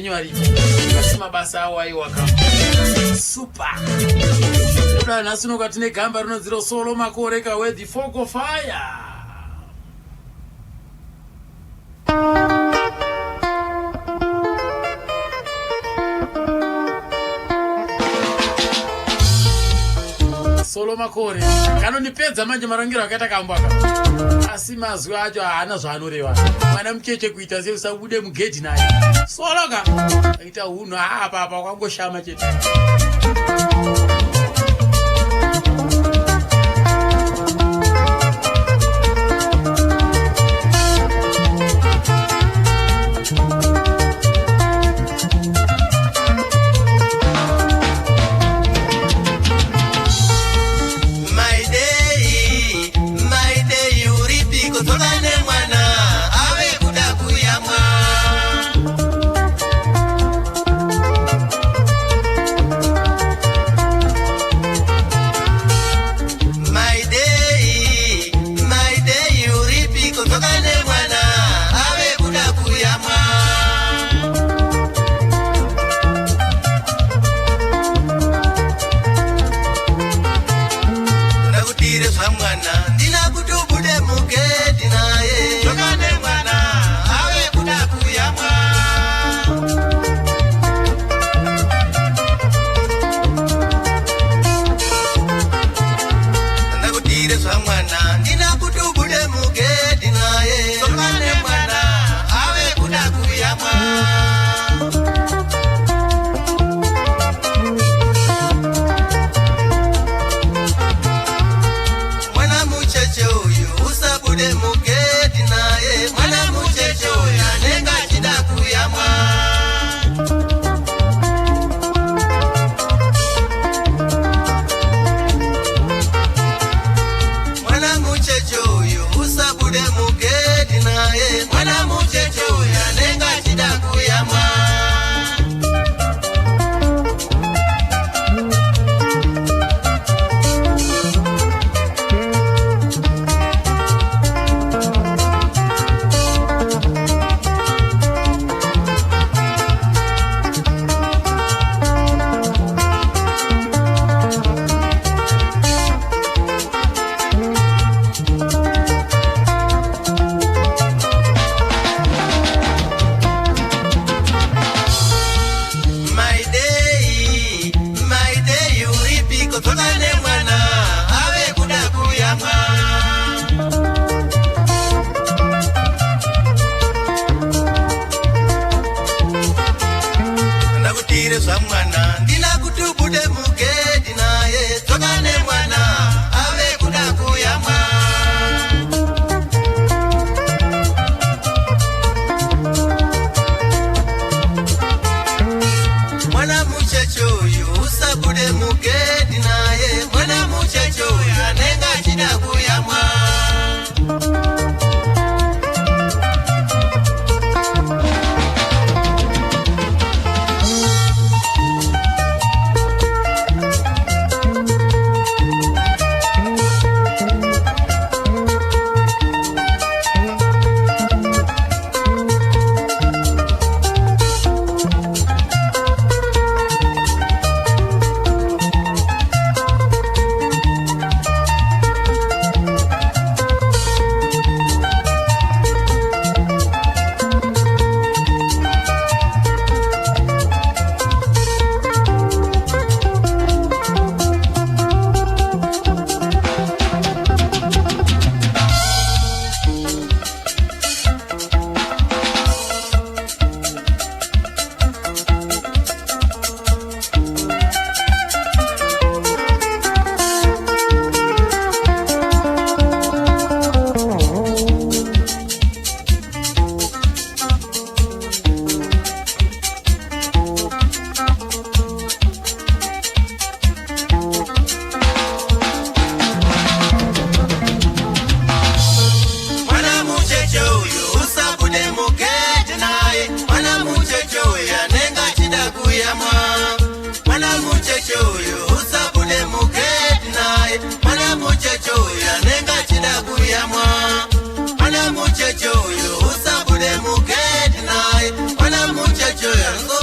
Venyu varipo asi mabasa awo aiwaka super. Kuda nhasi unoka tine gamba rinonzi Rosolo Makore kawe the Fogo Fire. Solo Makore kanondipedza manje marangiro akaita kambo aka asi mazwi acho haana zvaanoreva mwana mucheche kuita sei usabude mugedhi naye soloka aita hunhu apa apa wakangoshama chete. Maidei, Maidei, uripiko dzoka nemwana ave kuda kuyamwa. Maidei, Maidei, uripiko dzoka nemwana ave kuda kuyamwa. Ndakutire zvamwana, ndina kuti ubude mugedhi naye. Dzoka nemwana ave kuda kuyamwa. Ndakutire zvamwana, ndina kuti ubude mugedhi naye. Dzoka nemwana ave kuda kuyamwa. Mwana mucheche uyu usabude mugedhi naye. Mwana mucheche uyu anenge achida kuyamwa. Mwana mucheche uyu usabude mugedhi naye. Mwana mucheche uyu anenge achida kuyamwa. Maidei, Maidei, uripiko dzoka nemwana ave kuda kuyamwa. Ndakutire zvamwana, ndina kuti ubude mugedhi naye. Dzoka nemwana ave kuda kuyamwa. Mwana mucheche uyu usabude mugedhi naye. Mwana mucheche uyu anenge achida kuyamwa. Mwana mucheche uyu usabude mugedhi naye. Mwana mucheche uyu anenge achida kuyamwa. Mwana mucheche uyu usabude mugedhi naye. Mwana mucheche uyu anenge achida kuyamwa. Mwana mucheche uyu usabude mugedhi naye. Mwana mucheche uyu.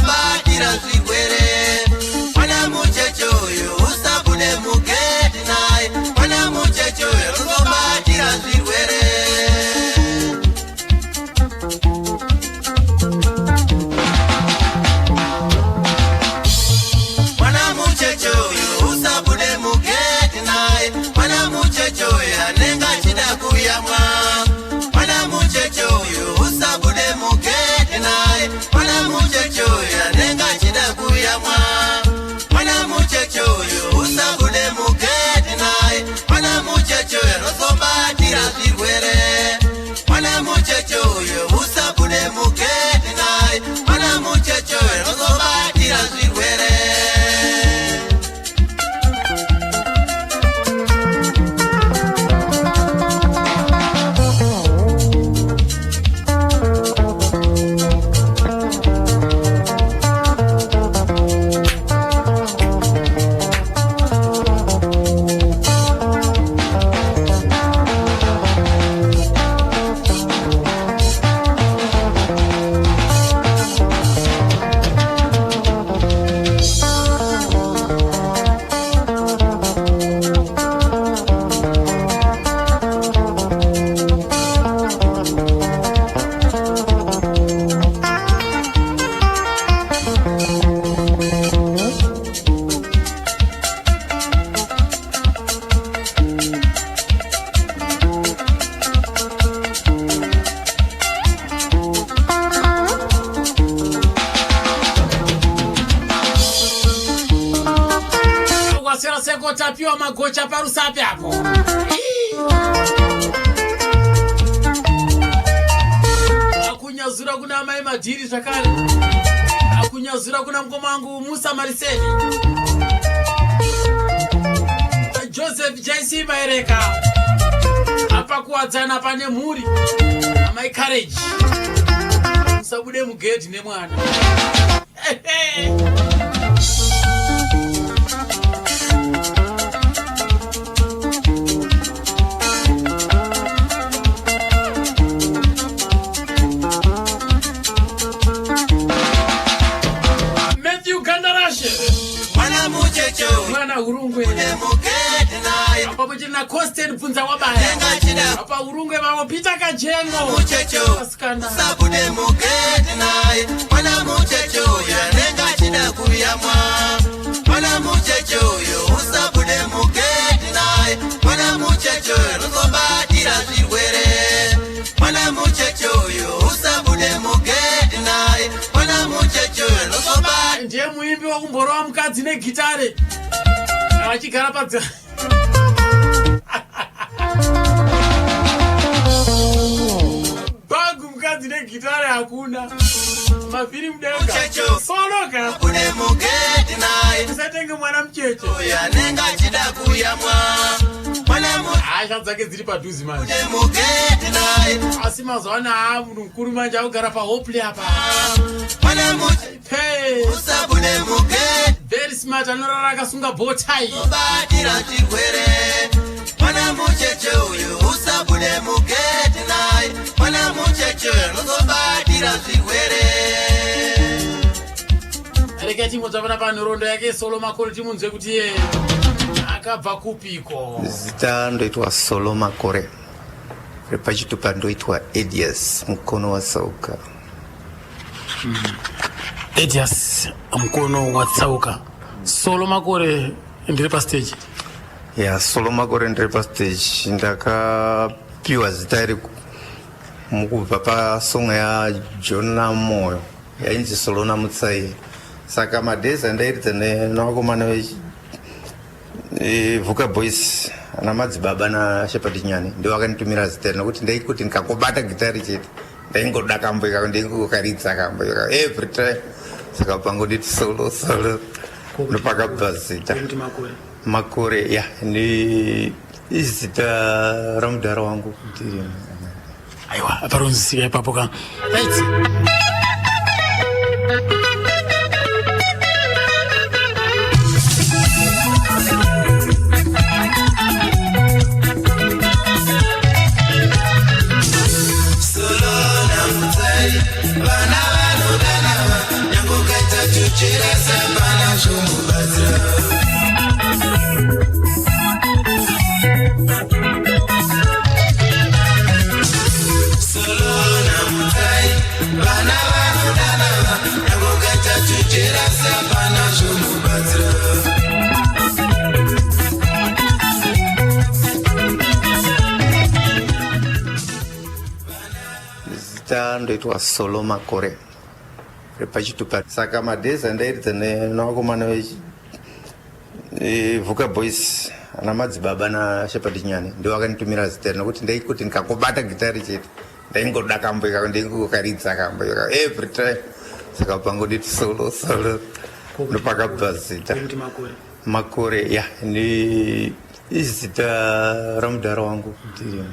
mucheche uyu anenge achida kuyamwa. Mwana mucheche uyu usabude mugedhi naye. Mwana mucheche uyu anozobatira zvirwere. Mwana mucheche uyu usabude mugedhi naye. Mwana mucheche uyu anozobatira zvirwere. Kwaswera seko Tapiwa Magocha paRusape apo. Akunyazura kuna amai Madhiri zvakare. Akunyazura kuna mukoma wangu Musa Mariseni. Joseph JC Maereka. Apa kuwadzana pane mhuri. Amai Courage. Musabude mugedhi nemwana. Matthew Gandarashe. Mwana mucheche uyu Mwana Hurungwe. mugedhi naye. Apo muchiri naCostin Bvunza Wabaya. Anenge achida Apa Hurungwe vavo Peter Kajengo. mucheche uyu Asikana. usabude mugedhi naye. Mwana mucheche uyu anenge achida kuyamwa. Mwana mucheche uyu usabude mugedhi naye. Mwana mucheche uyu anozobatira zvirwere. Mwana mucheche uyu usabude mugedhi naye. Mwana mucheche uyu anozobatira Ndiye muimbi wakumborova mukadzi negitare vachigara padzi. Bhagu mukadzi negitare hakuna mavhiri mudenga. Mucheche. Soloka. Bude mugedhi naye. Usatenge mwana mucheche. Uyu anenge achida kuyamwa. Mwana Hasha dzake dziri padhuze manje. mubude mugedhi naye. Asi mazuva ano haa munhu mukuru manje akugara paHopley apa. Mwana mucheche Pe usabude mugedhi. Very smart, anorara akasunga botai. Batira zvirwere. Mwana mucheche uyu usabude mugedhi naye. Mwana mucheche uyu anozobatira zvirwere. Regai timbotsvapana panhoroondo yake Solo Makore, timunzwe kuti iye akabva kupiko. Zita ndoitwa Solo Makore, repachitupa ndoitwa Edias Mukono waTsauka. Edias Mukono waTsauka, Solo Makore ndiri pastage. Ya, Solo Makore ndiri pastage. Ndakapiwa zita iri mukubva pasong yaJona Moyo yainzi Solo naMutsai. Saka madays andairidza nevakomana veVhuka Boys, ana madzibaba naShepard Nyani, ndo vakanditumira zita iri, nokuti ndaikuti ndikangobata gitari chete ndaingoda kambo ikako, ndaingokaridza kambo ikako every time. Saka pangonditi Solo, Solo, ndopakabva zita. Kuti Makore? Makore, ya, ni izita ramudhara wangu kuti. Aiwa, aparonzisika ipapo ka. Right. Vana vanodanava nyange ukaita chuchirasa pana zvomubatsira. Solo naMutsai, vana vanodanava nyange ukaita chuchirasa pana zvomubatsira. Zita ndoitwa Solo Makore. Repachitupa. Saka madays andairidza nevakomana veVhuka Boys, ana madzibaba naShepherd Nyani, ndivo vakanditumira zita iri nokuti ndaikuti ndikangobata gitari chete ndaingoda kambo ikako, ndaingokaridza kambo ikako every time. Saka pangonditi Solo Solo, ndopakabva zita. Makore? Makore ya ndi izita ramudhara wangu kuti.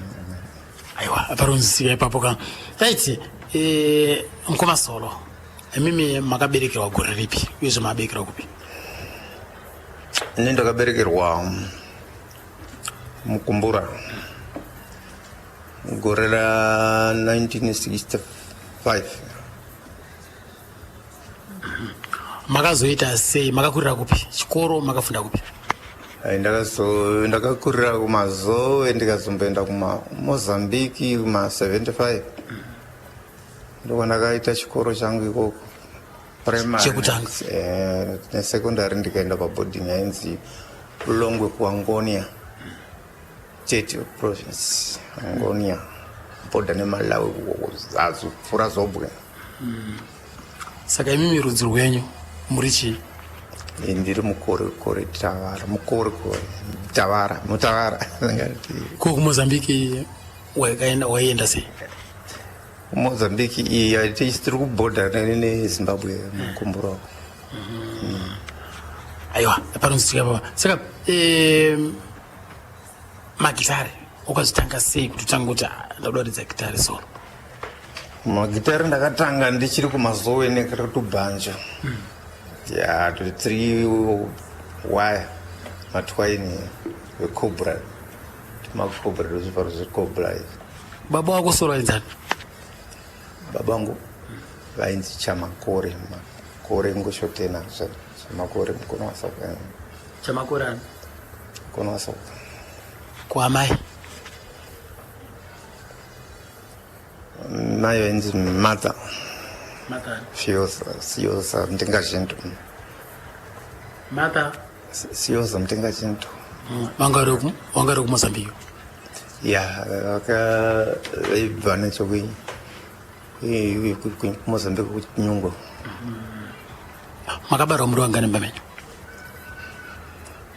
Aiwa, paronzisika ipapo ka. Right, mukoma Solo, imimi makaberekerwa gore ripi, uyezve makaberekerwa kupi? Ini ndakaberekerwa muKumbura gore ra1965. Makazoita sei? Makakurira kupi? Chikoro makafunda kupi? Ai, ndakakurira kuMazowe, ndikazomboenda kumaMozambiki kuma75, ndokwandakaita chikoro changu ikoko, primary. Chekutanga. Nesecondary ndikaenda paboarding yainzi Longwe, kuAngonia, Tete province, Angonia, border neMalawi, zazu pfuura Zobwe. Saka imimi rudzi rwenyu muri chii? Ndiri Mukore Kore Tavara, Mukore Kore Tavara, Mutavara ndingati. Ko kuMozambiki wakaenda, waienda sei? Mozambiki iyi tiri kuborder neZimbabwe, muKumbura. Aiwa, panonzwisika papa. Saka magitare ukazvitanga sei, kuti utange kuti, "Ah, ndakuda kuridza gitare Solo"? Magitari ndakatanga ndichiri kuMazowe nekatubhanjo ya turi three wire matwaini vecobra, tumacobra, tozvivharo zvecobra izvi. Baba wako Solo ainzani? Baba vangu vainzi Chamakore, Makore Ngoshotena, Chamakore mukono waSauka. Chamakore ani? Mukono waSauka. Kuamai? Mai vainzi Martha. Martha? Siosa, Siosa Mutengachintu. Martha? Siosa Mutengachintu. Vanga vari kuMozambiki? Ya, vaka vaibva nechokui kuMozambique, kuNyungwe. Makabarwa muri vangani mumba menyu?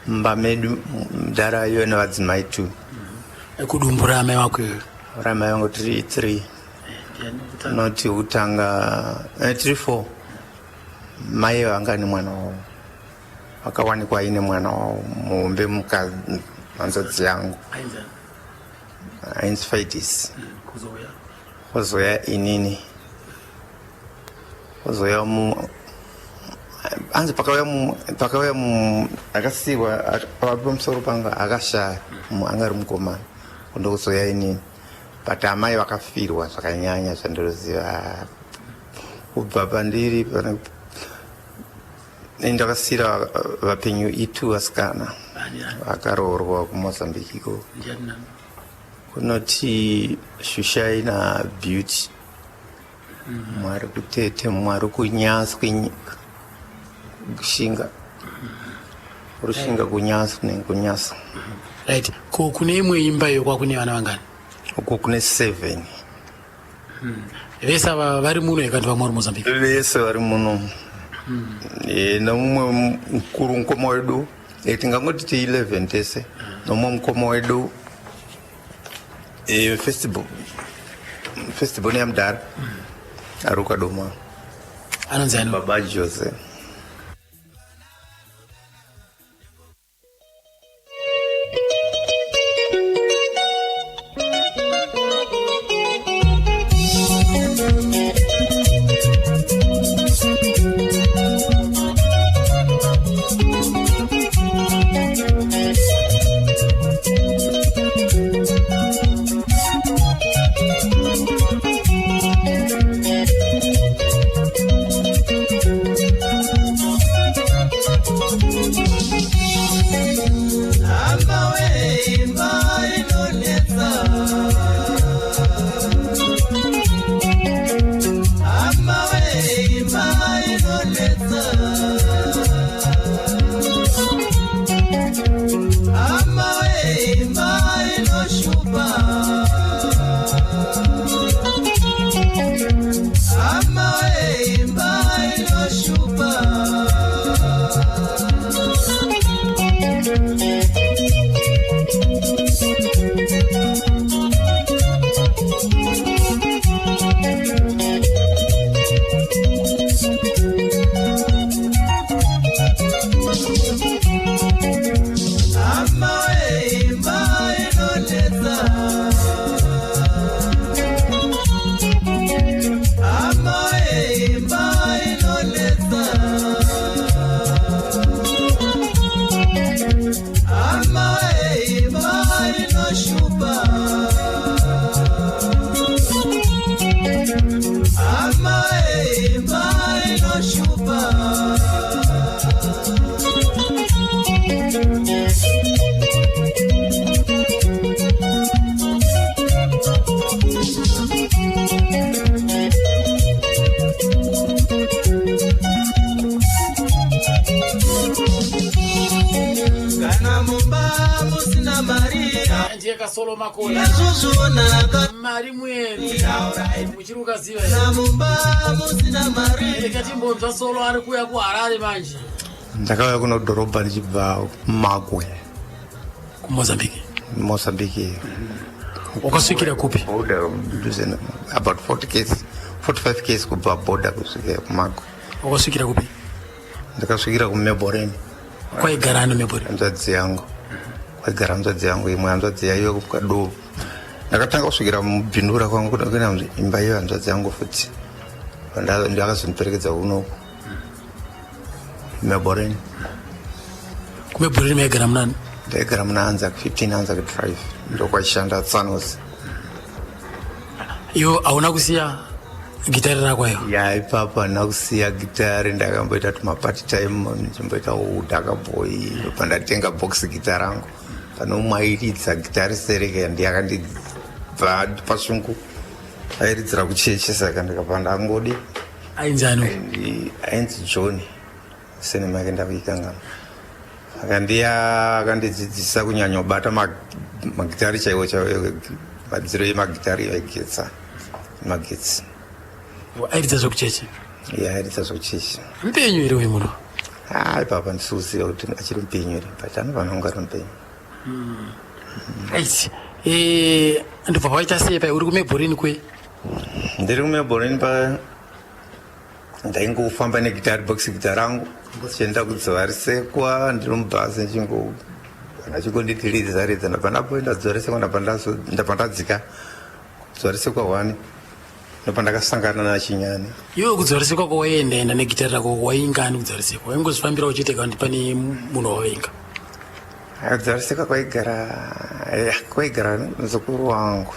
Mumba medu mudhara iwe nevadzimai two. Kudumbu raamai wako iyoyo? Ramai vangu tiri three, noti kutanga tiri four. Mai vanga nemwana wavo, vakawanikwa aine mwana wavo muhombe, mukanzodzi yangu ainzi Fidis. Kuzouya inini, kuzouya mu anzi pakauya mu akasiyiwa pamusoro panga, akashaya, anga ari mukomana, ndokuzoya inini. But amai vakafirwa zvakanyanya, zvandinoziva kubva pandiri ndakasiyira vapenyu itu vasikana vakaroorwa kuMozambique iko, kunoti Shushai naBeauty. Mwari kuTete, Mwari kuNyasi, Kushinga, Rushinga, kuNyasi, nekuNyasa. Right, ko kune imwe imba iyo kwakune vana vangani? Uko kune seven. Vese ava vari muno yakati vamwe vari Mozambique? Vese vari muno. Nomumwe mukuru, mukoma wedu. Tingangoti ti 11 tese, nomumwe mukoma wedu, festival yamudhara ari kuKadoma. Anonzi ani? Baba Jose. ndakamupa. Kana mumba musina mari, Ndiye kasolo makona. azvozviona. Mari muenzi muchiri ukaziva. Kana mumba musina mari. Rega timbonzwa Solo ari kuuya kuHarare manje. Ndakauya kuno dhorobha ndichibva Magwe. KuMozambique? Mozambique. Wakasvikira kupi? Border dhuze, about 40 ks, 45 ks kubva border kusvika kuMagwe. Wakasvikira kupi? Ndakasvikira kuMeboreni. Kwaigara ano Mebori? Hanzvadzi yangu, kwaigara hanzvadzi yangu, imwe hanzvadzi yaive kuKadovo. Ndakatanga kusvikira mubhindura kwangu kuna imba iyo hanzvadzi yangu futi ndakazondiperekedza kunoku Meboreni. KuMeboreni maigara munani? Ndaigara muna Anzac, 15 Anzac Drive, ndokwaishanda tsanos. Iwo hauna kusiya gitari rako ayo? Ya, ipapo handina kusiya gitari. Ndakamboita tumapart time, ndichimboita udhaka boy, pandatenga box gita rangu. Pane umwe airidza gitari sereke, ndiye akandibva pashungu, airidzira kucheche, saka ndikabva ndangodi. Ainzi ani? Ainzi John, surname yake ndakuikangana. Saka ndiye akandidzidzisa kunyanya kubata magitari chaiwo chaiwo, madziro emagitari aigetsa magetsi. Airidza zvekucheche? Iye airidza zvekucheche. Mupenyu here uyu munhu? Ha, ipapa ndisikuziva kuti achiri mupenyu here, but anofanira kunge ari mupenyu. Right. Ndobva paita sei pai uri kuMeboreni kwe? Ndiri kuMeboreni pa ndaingofamba negitari, box gita rangu, ndichienda kuDzivaresekwa. Ndiri mubhasi, ndichingo ndachingonditi ridza ridza. Ndabva ndamboenda Dzivaresekwa, ndabva ndadzika Dzivaresekwa 1, ndobva ndakasangana naChinyani. Iwe kuDzivaresekwa kwawaiendaenda negitari rako, waingani kuDzivaresekwa? Waingozvifambira uchiita kuti pane munhu wawainga? Dzivaresekwa kwaigara muzukuru wangu,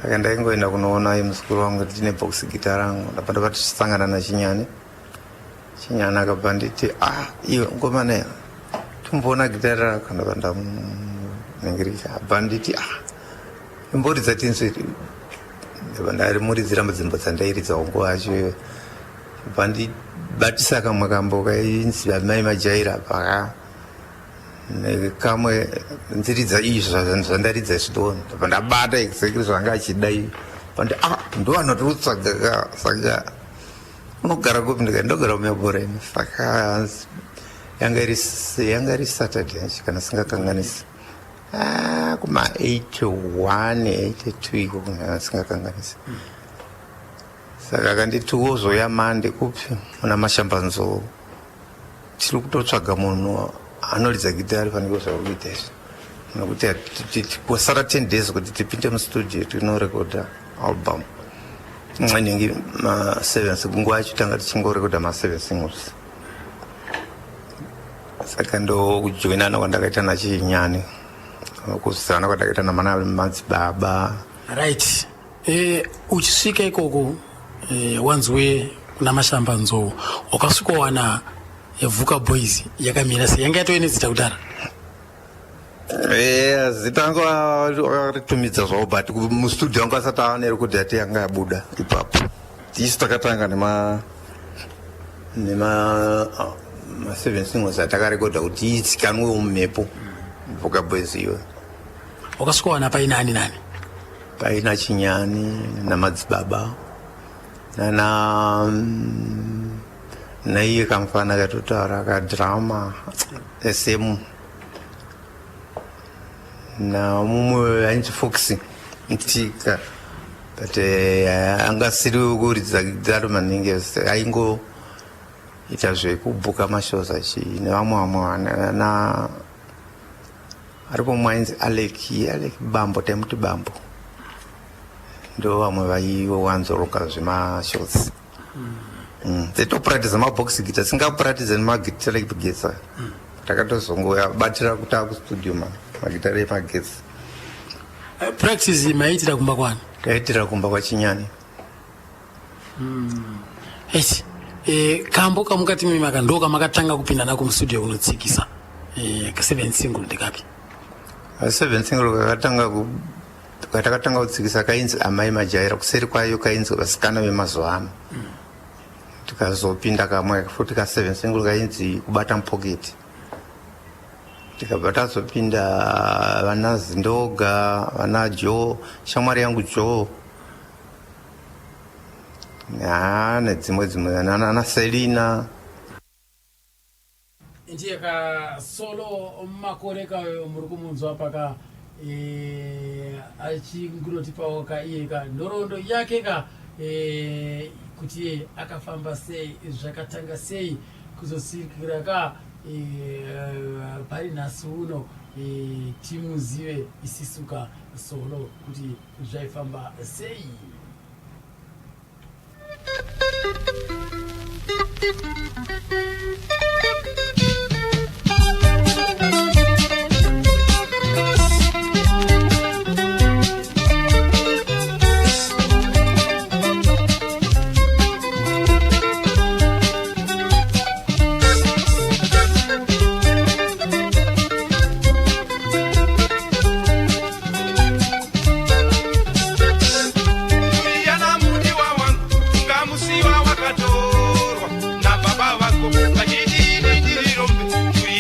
saka ndaingoenda kunoona muzukuru wangu ndine box gita rangu. Ndabva ndabva tichisangana naChinyani. Chinyani akabva nditi, "Ah, iwe ngomana, timboona gitari rako." Ndabva ndamuningirisa, abva nditi, "Ah, imboridza tinzwe." Ndabva ndarimuridzira mudzimbo dzandairidzawo nguva yacho iyoyo. Bva ndibatisa kamwe kambo kainzi "Amai Majaira" paka nekamwe nziridza izvo zvandaridza izvo. Ndabva ndabata exactly zvanga achida iyo. Pandi, "Ah, ndo vanotiri kutsvaga ka. Saka unogara kupi?" Ndikati, "Ndogara kuMeboreni." Saka yanga iri Saturday kana singakanganisi. Ah, kuma 81 82 iko kana singakanganisi. Saka akanditi, "Wozoya Mande kupi? Muna Mashambanzou. Tiri kutotsvaga munhu anoridza gitari panenge zvauri kuita izvi, nokuti kwasara 10 days kuti tipinde mustudio tinorekodha album inenge ma7." Nguva yacho tanga tichingorekodha ma7 singles. Saka ndokujoinana kwandakaita naChinyani, kuzana kwandakaita namana madzibaba. Right. Uchisvika ikoko, wanzwe kuna Mashambanzou, wakasvikowana Vuka Boys yakamira sei? Yanga yatove nezita kudhara? Zita anga akaritumidza zvavo, but mustudio anga asati ane rekuti yati yanga yabuda ipapo. Isu takatanga nema ma7 singles atakarekodha kuti izikanwewo mumhepo, Vuka Boys iyoyo. Wakasvikowana paina ani nani? Paina Chinyani namadzibaba nana naiye kamufana katotaura kadhirama sm, namumwe ainzi Fox Tika, but angasiri kuridza gitaro maningi, aingoita zvekubhuka mashows achi nevamwe vamwe na aripo mumwe ainzi Aleki, Aleki Bambo, taimuti Bambo. Ndo vamwe vaiwanzoroka zvemashows. Tetopuratidza mabox guitar, singapuratidza nemagitare ekugetsa. Takatozongobatira kuti akustudio magitare emagetsi. Practice maiitira kumba kwani? Taitira kumba kwaChinyani. Esi. Kambo kamukati mimaka ndo kamakatanga kupinda nako mustudio kunotsikisa seven single ndekapi? Seven single kakatanga katakatanga kutsikisa kainzi Amai Majaira, kuseri kwayo kainzi Vasikana Vemazuva Ano. Tikazopinda kamwe futi ka seven single kainzi Kubata Mupoketi. Tikabva tazopinda vana Zindoga, vana Joe, shamwari yangu Joe, ha, nedzimwe dzimwe ana Selina. Ndiye ka Solo Makore kayo muri kumunzwa paka achingunotipawo ka iye ka nhoroondo yake ka kuti iye akafamba sei, zvakatanga sei kuzosvikira ka pari nhasi uno timuzive isisu ka Solo kuti zvaifamba sei. Yana mudiwa wangu, ungamusiwa wakatorwa nababa vako vachidini ndirirombe.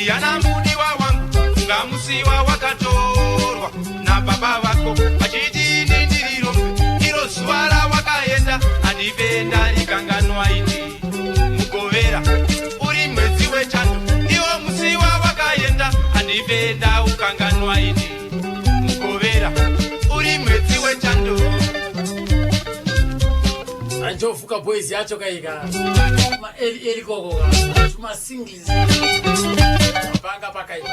Yana mudiwa wangu, ungamusiwa wakatorwa nababa vako vachidini ndirirombe. Iro zuva rawakaenda handife ndarikanganwa ini. Mugovera uri mwedzi wechando, iwo musiwa wakaenda handife ndaukanganwa ini. Mugovera uri mwedzi wechando. Anjofuka boys yacho kaika maeli eli koko ka tumasingles panga pakaika.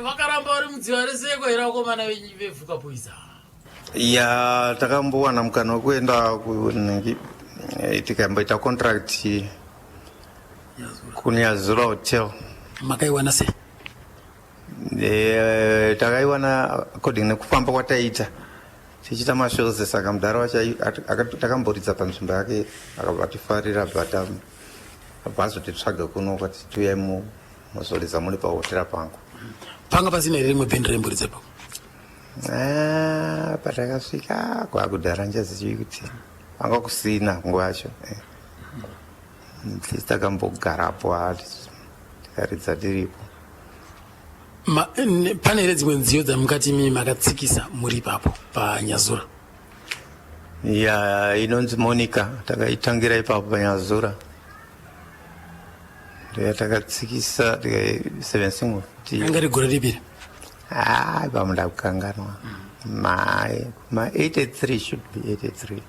Vakaramba vari mudziva reseko here vakomana vefuka boys ava? Ya, takambowana mukana wekuenda kunhingi, tikamboita contract kuNyazura Hotel. Makaiwana sei? Takaiwana according nekufamba kwataiita tichiita mashows. Saka mudhara wacho takamboridza panzvimbo yake, akabva atifarira, bva abva azotitsvaga kuno kwati tuyai muzoridza muri pahotera pangu. Panga pasina here rimwe bhendi raimboridzepo? Ah, patakasvika kwakudhara njazivi kuti panga kusina nguva yacho. At least takambogarapo, tikaridza tiripo. Pane here dzimwe nziyo dzamukati imi makatsikisa muri ipapo paNyazura? Ya, inonzi Monica, takaitangira ipapo paNyazura, ndoyatakatsikisa seven single. Anga rigore ripi? Ah, ipapo ndakukanganwa. Ma 83, should be 83.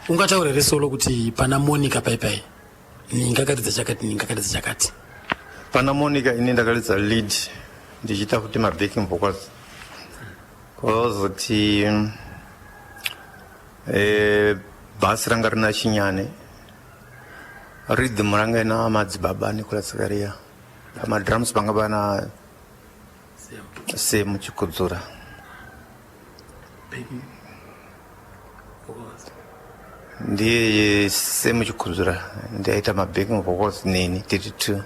Ungataura here Solo kuti pana Monica paipai ningakaridza chakati, ningakaridza chakati? Pana Monica ini ndakaridza lead, ndichiita futi mabacking vocals. Kwazoti bass ranga rina Chinyane, rhythm ranga ina Madzibaba Nicolas Zakaria, pamadrums panga pana Semu Chikudzura. Backing vocals. Ndiye Semu Chikudzura ndiaita mabacking vocals neni tiri two.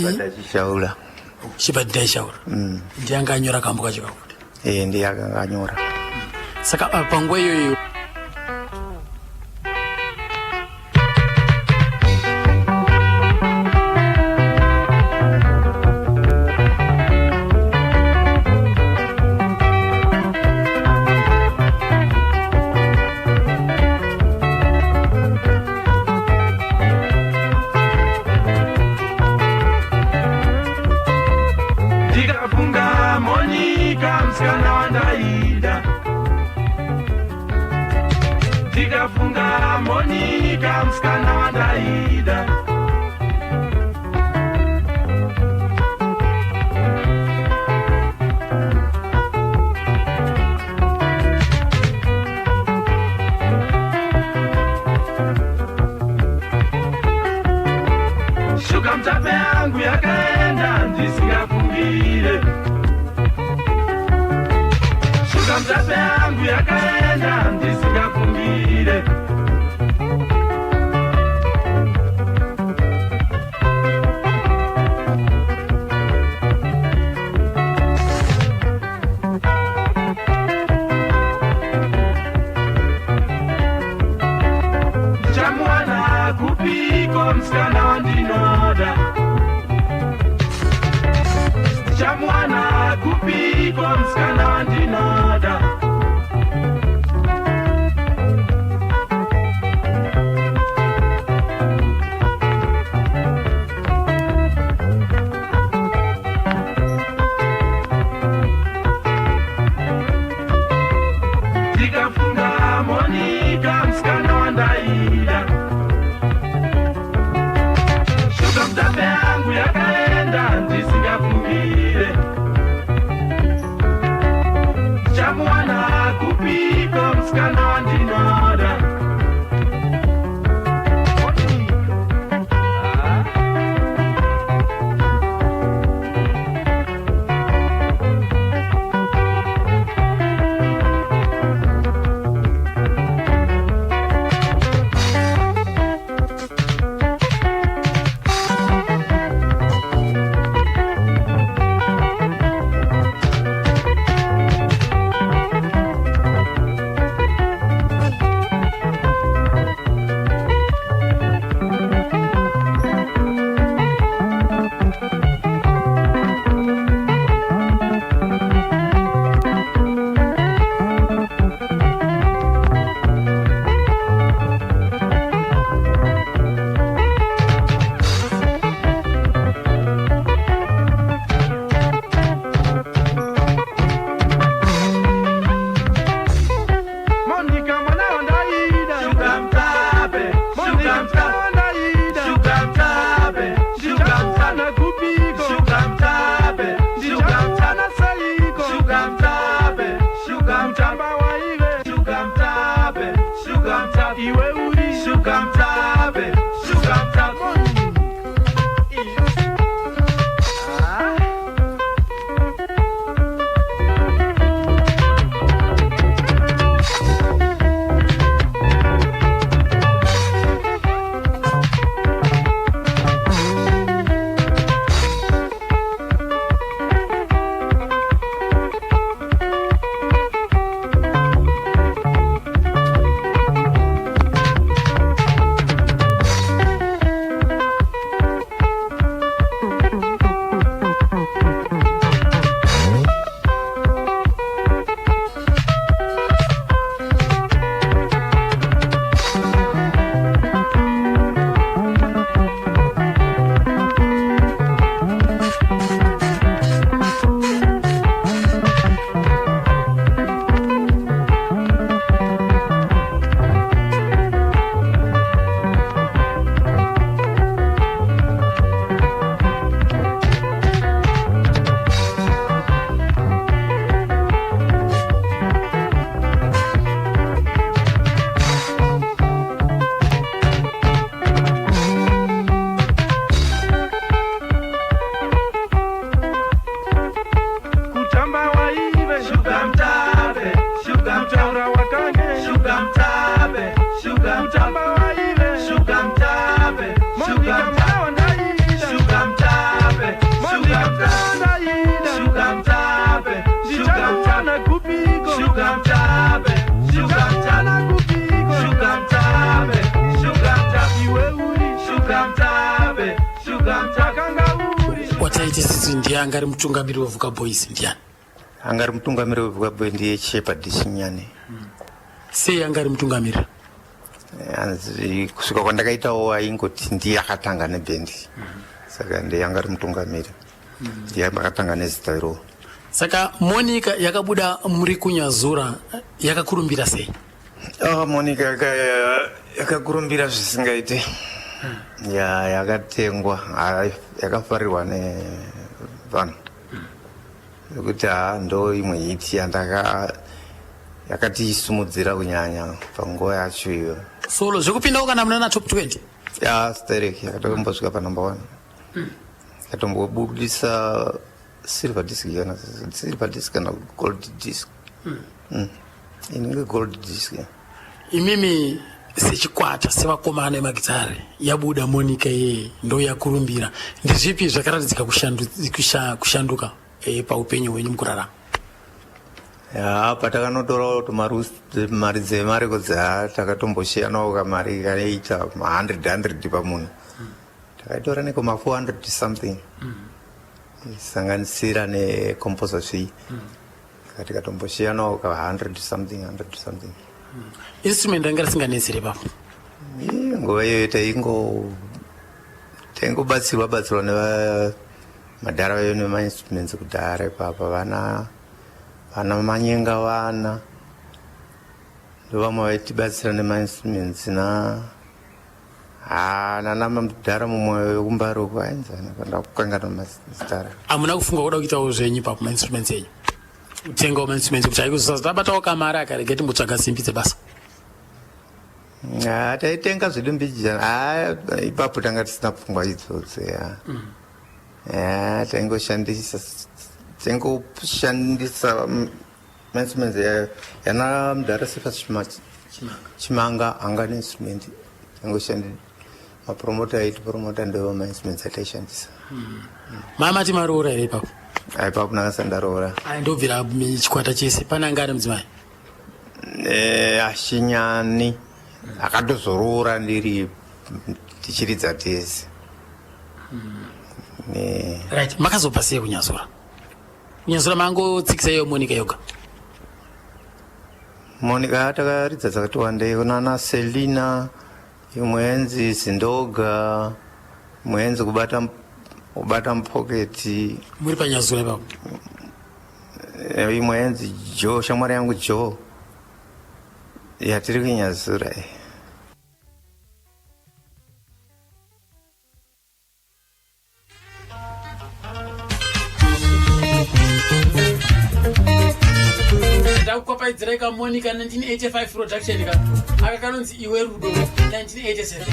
Badachishaura. Chibadhaishaura ndiye anga anyora kambo kacho kakuti? Ndiye akanga anyora. Saka panguva iyoyo Ndikafunga Monika, musikana wandaida. Ndikafunga Monika, musikana wandaida. Shuga mutape yangu yakaenda. kupiko musikana wandinoda. Ndikafunga Monika musikana wandaida, shuga mutape yangu yakaenda ndisingafungire. Chamuwana kupiko musikana wandinoda. Monica. Ah. Monica mwana wandaida, Shuga mtape, Monica mwana wandaida, Shuga mtape, Shuga mtape kupiko, Shuga mtape, Shuga mtape saiko, Shuga mtape, Shuga mtamba waive, Shuga mtape, Shuga mtape iwe uri, Shuga mtape, Shuga mtape. Ah. Kutamba waive, Shuga mtape, Shuga mtaura wakange, Shuga mtape, Shuga mtamba waive, Shuga mtape, Shuga mtape, Shuga mtape, Shuga mtape, Shuga mtape, Shuga mtape kupiko, Shuga mtape, Shuga mtape kupiko, Shuga mtape, Shuga mtape iwe uri, Shuga mtape, Shuga mtape kanga uri. Wataiti sisi ndiye anga ari mutungamiri weVhuka Boys ndiani? Anga ari mutungamiri weVhuka Boy ndiye Shepherd Chinyani. Sei anga ari mutungamiri? Hanzi kusvika kwandakaitawo aingoti ndiye akatanga nebhendi, saka ndiye anga ari mutungamiri, ndiye akatanga nezita iroro. Saka Monica yakabuda muri kuNyazura yakakurumbira sei? Oh, Monica yakakurumbira zvisingaite. Ya, yakatengwa, yakafarirwa nevanhu nekuti ha, ndo imwe hit yandaka yakatisimudzira kunyanya panguva yacho iyo. Solo zvekupindawo kana muna na top 20? Ya, sterek, yakatombosvika panumber one, yakatombobudisa silver disc, kana silver disc kana gold disc. Inenge gold disc, yeah. Imimi sechikwata sevakomana vemagitare, yabuda Monica iyeye ndo yakurumbira, ndezvipi zvakaratidzika kushanduka paupenyu hwenyu mukurarama? Ya, patakanotorawo mari dzemarekodzi, ha, takatombosiyanawo kamari kanoita ma100 100 pamunhu, takaitora neko ma400 something, sanganisira necomposer fee. Saka tikatombosiyanawo ka 100 something, 100 something. Instrument ranga risinganetsere papo? Nguva iyoyo taingobatsirwa batsirwa neva madhara vayo nemainstruments kudhara ipapa, vana Manyenga, vana ndovamwe vaitibatsira nemainstruments na ha nana mudhara mumwe wekuMbaroko ainzana, ndakukanganwa mazita. Hamuna kufunga kuda kuitawo zvenyu ipapo, mainstruments enyu, kutengawo mainstruments, kuti haikuzosasa tabatawo kamari akarege timbotsvaga simbi dzebasa? Ha, taitenga zvedu mbijana. Ha, ipapo tanga tisina pfungwa idzodzo ya. Ya, taingoshandisa mainstruments yana mudhara Sefa Chimanga, anga neinstrument. Taingoshandi mapromota aitipromota, ndo mainstruments ataishandisa. Mamati maroora here ipapo? Ipapo ndakasandaroora. Ai, ndobvira chikwata chese pane anga ari mudzimai? Ashinyani akatozoroora ndiri tichiridza tese. Right, makazobva sei kuNyazura? KuNyazura mangotsikisa iyo Monica yoga? Monica takaridza dzakati wandei, kunana Selina, imwe yenzi Zindoga, imwe yenzi kubata mupoketi. Muri paNyazura ipapo? Imwe yenzi Jo, shamwari yangu Jo, yatiri kuNyazura. Ndakukopaidzirai kaMonica 1985 production ka aka kanonzi Iwe Rudo, 1987.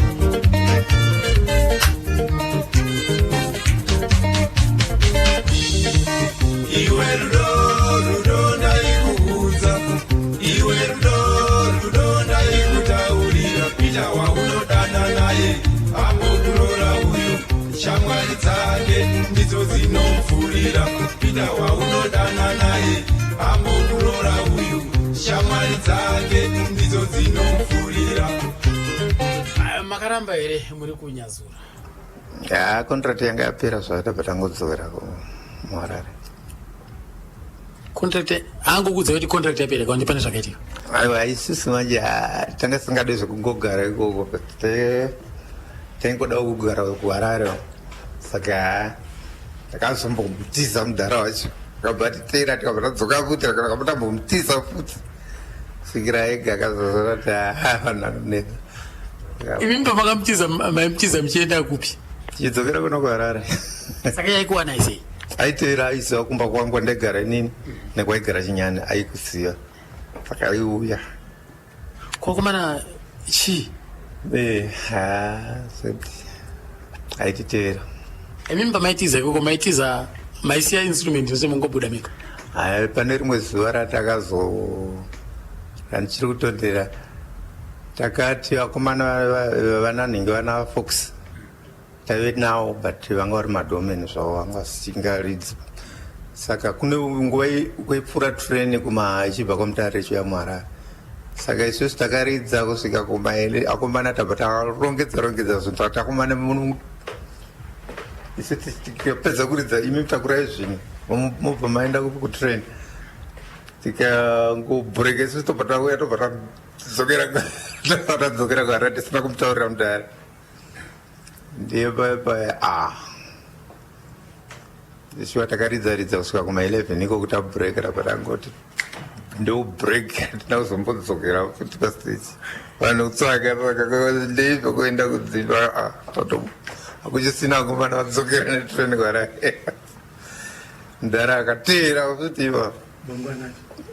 Iwe rudo, rudo, ndaikuudza. Iwe rudo, rudo, ndaikutaurira. Pita waunodana naye ambokurora uyu, shamwari dzake ndidzo dzinomupfurira. Pita waunodana naye ambokurora uyu, shamwari dzake ndidzo dzinomupfurira. Aya, makaramba here muri kuNyazura? Ya, contract yanga yapera zvayo, tabva tangodzokera muHarare. Contract haangokudza kuti contract yapera kaundi pane zvakaitika? Aiwa, isusu manje tanga tisingade zvekungogara ikoko. Taingodawo kugara kuHarare, saka takazombomutiza mudhara wacho, akabva atiteera, tikabva tadzoka futi, akabva tambomutiza futi svikira ega akazozora kuti vanhu vanonetsa. Imi pamakamutiza, maimutiza muchienda kupi? Tichidzokera kuno kuHarare. Saka yaikuwanai sei? Aiteera, aiziva kumba kwangu kwandagara inini nekwaigara Chinyani, aikuziva, saka aiuya. Kwakomana chii? Ha, seti aititeera. Imimi pamaitiza ikoko, maitiza maisiya instrument yose, mungobuda mega? Hai, pane rimwe zuva ratakazo randichiri kutondera, takati vakomana vananhingi vana Fox taive nawo, but vanga vari madomeni zvavo, vanga vasingaridzi. Saka kune nguva kwaipfuura train kuma ichibva kwaMutare ichiuya muHarare, saka isusu takaridza kusvika kumaele. Akomana tabva tarongedza rongedza zvinhu, takati akomana, isu tikapedza kuridza, imi takurai zvinhu, mobva maenda kutrain. Tikangobhureka, isusu tobva tauya, tobva tadzokera, tobva tadzokera kuHarare tisina kumutaurira mudhara. Ndiye paya paya shuwa takaridza ridza kusvika kuma11 iko kuti abreak, rabva tangoti ndo break, hatina kuzombodzokera futi pastage. Vanhu kutsvaka saka ndeipe kuenda kudzimba, hakuchisina akomana vadzokera netrain kuHarare. Mudhara akateera futi ipapo,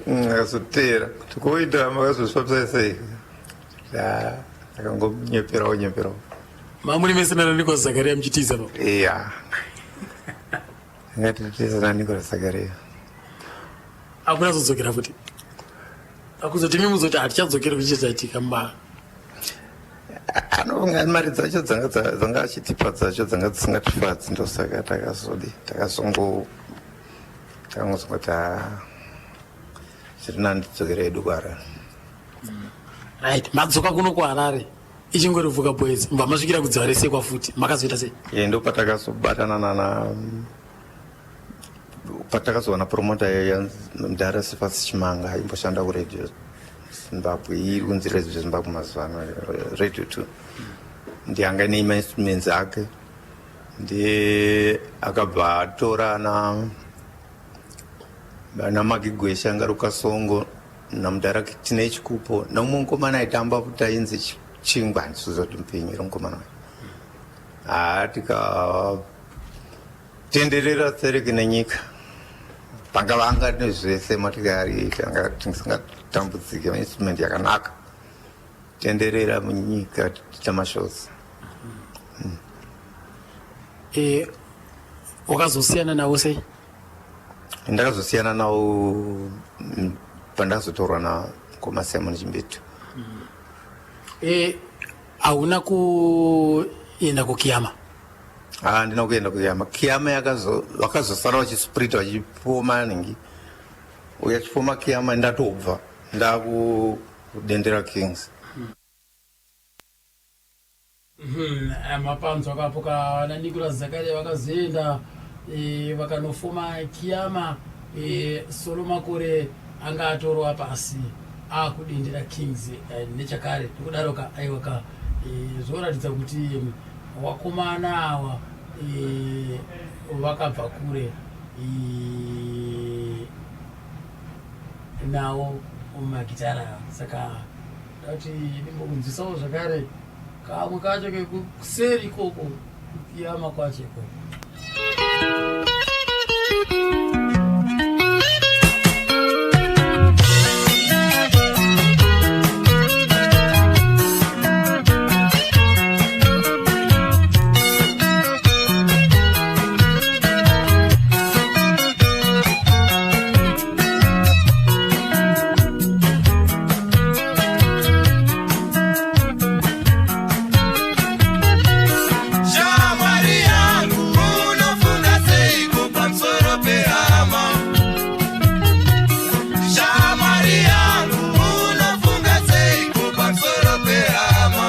akazoteera kuti koita makazozvifambisa sei. Akangonyeperawo nyeperawo. Mamuri mese nana Nicholas Zakaria muchitiza pa? Iya, ngatitiza naNicholas Zakaria. Hakuna zodzokera futi? Akuzoti imi muzoti hatichadzokeri, kuchichaitika mba? Anofunga mari dzacho dzanga achitipa dzacho dzanga dzisingatifadzi, ndosaka takazodi takazongo takangozongoti ha, zviri nani tidzokere hedu kuHarare. Right, madzoka kuno kuHarare, ichingori Vuka Boys, mbva masvikira kudziva resekwa futi, makazoita sei? Ye, ndo patakazobatana nana Patakazowana promota mudhara Sifasi Chimanga, aimboshanda kuRadio Zimbabwe, iri kunzi Radio Zimbabwe mazuva ano, Radio 2, ndiye anga ine mainstruments ake, ndiye akabva atora ana Magigwesha anga ari kuKasongo, namudhara Tine Chikupo, nomumwe mukomana aitamba futi ainzi Chingwa, handisiziva kuti mupenyu iri mukomana wacho. Haa, tikatenderera tsereki nenyika, panga vanga nezvese, motikari, tanga tisingatambudzike, instrument yakanaka, tenderera munyika tiita mashows. Wakazosiyana nawo sei? Ndakazosiyana nawo pandakazotorwa namukoma Simon Chimbetu. Hauna kuenda kukiyama? Ah, ndina kuenda kuyama. Kiyama vakazosara vachisprita, vachifoma ningi uya chifoma Kiyama, ndatobva ndakudendera Kings. Mapanzwa kapo kana Nicolas Zakaria vakazoenda, vakanofoma Kiyama. Solo Makore anga atorwa pasi akudendera Kings nechakare. Nekudaroka aiwaka, zvoratidza kuti wakomana awa vakabva kure nawo magitara. Saka ndati ndimbokunzwisawo zvakare kamwe kacho kekuseri ikoko, kukiyama kwacho ikoko. Shamwari yangu, unofunga seiko pamusoro pehama? Shamwari yangu, unofunga seiko pamusoro pehama?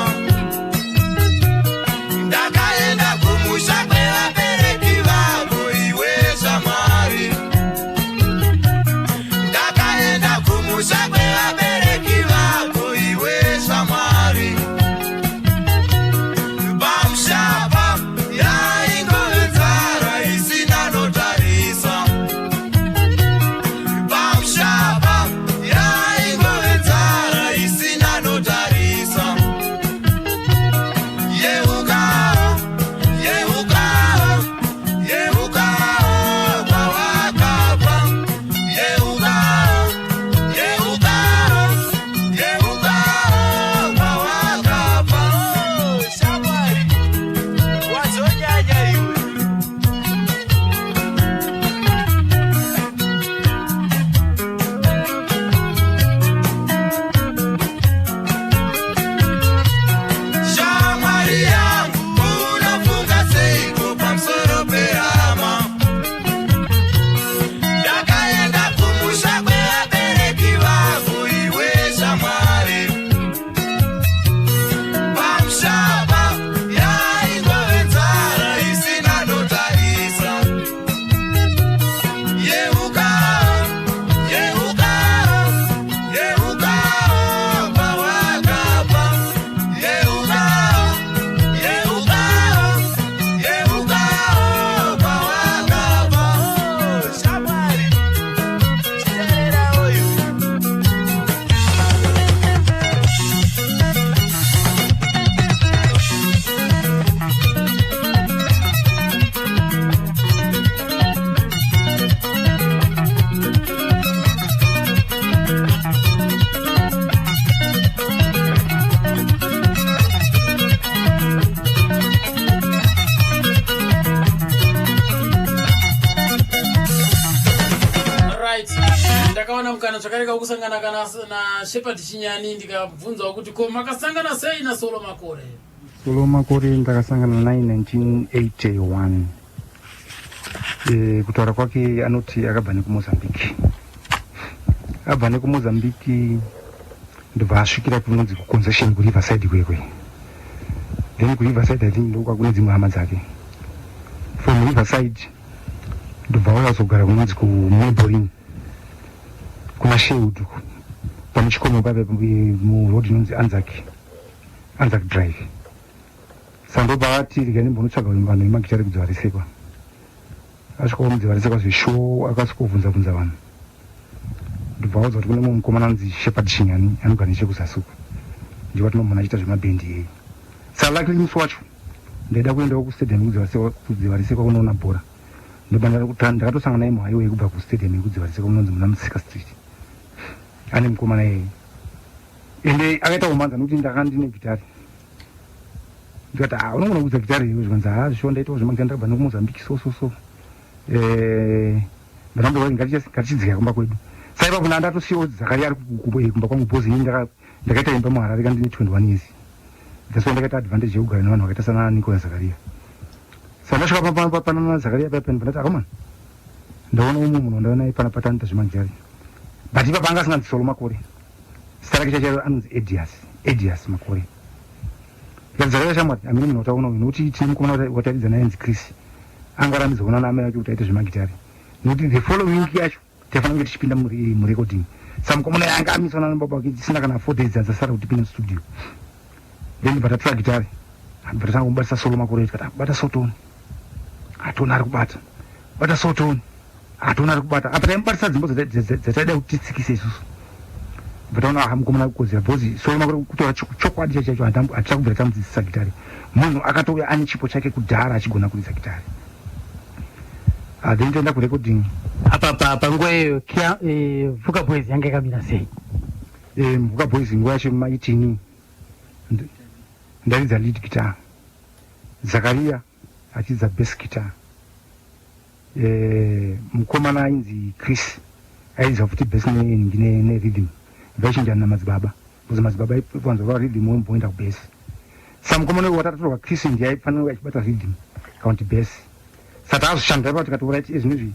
Ndakaenda kumusha kwevabereki vavo, iwe shamwari. Ndakaenda kumusha kwevabereki vavo, iwe shamwari. Pamushapa yaingove nzara isina notarisa. Pamushapa yaingove nzara isina notarisa. Yeukawo, yeukawo, yeukawo kwawakabva. Yeukawo, yeukawo, yeukawo kwawakabva. Shamwari, wazonyanya iwe. Shamwari yangu, unofunga seiko pamusoro pehama? Ndakaenda kumusha kwevabereki vangu, iwe shamwari. Pamushapa yaingove nzara isina notarisa. Yeukawo, yeukawo, yeukawo kwawakabva. Yeukawo, yeukawo, yeukawo kwawakabva. Shamwari, chitererawo iwe. Right, ndakawana mukana zvakare kakusangana kana naShepard Chinyani, ndikabvunzawo kuti ko makasangana sei naSolo Makore? Solo Makore ndakasangana naye 1981. Kutaura kwake anoti akabva nekuMozambique, abva nekuMozambique ndobva asvikira kunonzi kuConcession, kuRiverside kwekwe. Then kuRiverside, I think ndokwa kune dzimwe hama dzake. From Riverside Ndobva vauya kuzogara kunonzi kuMaybelline, kunaSherwood uko, pamuchikomo paipa, muroad inonzi Anzac Drive. Saka ndobva vati, "Regai ndimbonotsvaga vanhu vemagitare kuDzivaresekwa." Asvikawo muDzivaresekwa zveshuwo, akasvikovhunza bvunza vanhu, ndobva vaudza kuti kune mumwe mukomana anonzi Shepherd Chinyani, anogara nechekuzasi uko, ndiwo tinomuona achiita zvemabhendi iyeye. Saka luckily musi wacho ndaida kuendawo kustadium yekuDzivaresekwa kunoona bhora. Ndobva ndakatosangana naye muhighway kubva kustadium yekuDzivaresekwa, munonzi muna Musika Street, ane mukomana iyeye. Ende akaita kumanza nokuti ndakanga ndine gitari. Ndikati, "Ha, unogona kuridza gitari iwe?" Zvikanzi, "Ha, zvishuwa, ndaitawo zvemagitari, ndakabva nekuMozambique." So so so ndakambova, "Ngatichidzika kumba kwedu." Saka ipapo ndandatosiyawo Zakaria ari kumba kwangu, because ini ndakaita imba muHarare kandine 21 years. That's why ndakaita advantage yekugara nevanhu vakaita sana Nicola Zakaria. Saka ndasvika panana Zakaria paipa, ndati, "Akomana, ndaona umwe munhu wandaona naye pana patanoita zvemagitari." But ipapo anga asinganzi Solo Makore, zita rake chacho anonzi Edias Makore. Ndikati, "Zakaria, shamwari, hamene munhu wataona uyu, nokuti tine mukomana wataridza naye anzi Chris, angarambidzwa kuona naamai vake kuti aite zvemagitari, nokuti the following week yacho taifanira kunge tichipinda murecording. Saka mukomana yanga amiswa nana baba vake, tisina kana 4 days dzasara kuti tipinde mustudio." Then bva tatora gitari, bva tatanga kumubatisa Solo Makore. Tikati, "Bata so tone." Hatona ari kubata. "Bata so tone." Hatona ari kubata. Apa taimubatisa dzimbo dzataida kuti titsikise isusu. Bva taona, aha, mukomana kukodzera, because Solo Makore, kutora chokwadi chacho, hatina kubvira tamudzidzisa gitari. Munhu akatouya ane chipo chake kudhara, achigona kuridza gitari. Then toenda kurecording. Apa panguva iyoyo Mvuka Boys yanga yakamira sei? Mvuka Boys nguva yacho maitini ndaridza lead guitar, Zakaria achiridza bass guitar, mukomana ainzi Chris airidza futi bass nerhythm. Vaichinjana namadzibaba, because madzibaba aiwanzova rhythm, womboenda kubass. Sa mukomana uyu watatatorwa, Chris, ndiye aifanira achibata rhythm kana kuti bass. Saka takazoshanda ipapo, tikati, "Alright, ezvinezvi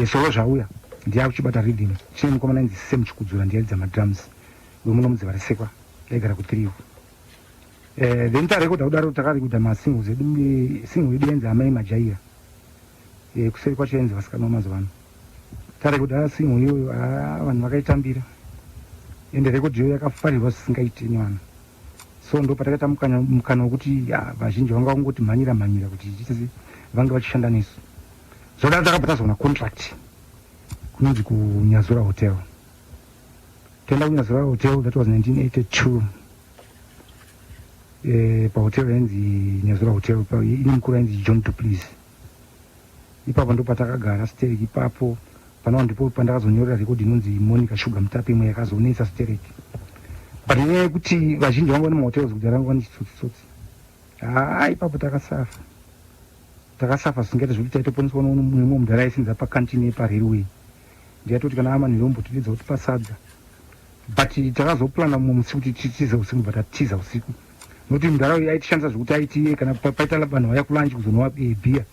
Solo zvauya, ndiye akuchibata rhythm." Chine mukomana ainzi Sam Chikudzura, ndiye airidza madrums, wemuno muDzivaresekwa, aigara ku3. Then tarekodha kudaro, takarekodha masingles edu. Single yedu yainzi "Amai Majaira", kuseri kwacho yainzi "Vasikana vamazuva ano". Tarekodha single iyoyo, vanhu vakaitambira, ende rekodhi iyoyo yakafarirwa zvisingaiti nevanhu. So ndo patakaita mukana wekuti vazhinji vanga vangoti mhanyira mhanyira kuti chitese vange vachishanda nesu. Zvodaro takabva tazoona contract kunonzi kuNyazura Hotel. Toenda kuNyazura Hotel, that was 1982, pahotel yainzi Nyazura Hotel, ine mukuru ainzi John Duplis. Ipapo ndo patakagara sterek ipapo. Panova ndipo pandakazonyorera rekodhi inonzi "Monica Sugar Mutape", imwe yakazonetsa sterek. But nenyaya yekuti vazhinji vanga vane mahotels kudhara, vanga vane chitsotsitsotsi. Haa, ipapo takasafa, takasafa zvisingaita, zvekuti taitoponeswa nemumwe mudhara aisinza pakantini yeparailway. Ndiyatoti kana amanhero ombotidedza kuti pasadza. But takazoplana mumwe musi kuti titize usiku, bva tatiza usiku, nokuti mudhara uyu aitishandisa zvekuti aiti kana paita vanhu vaya kulunch kuzonwa bhiya,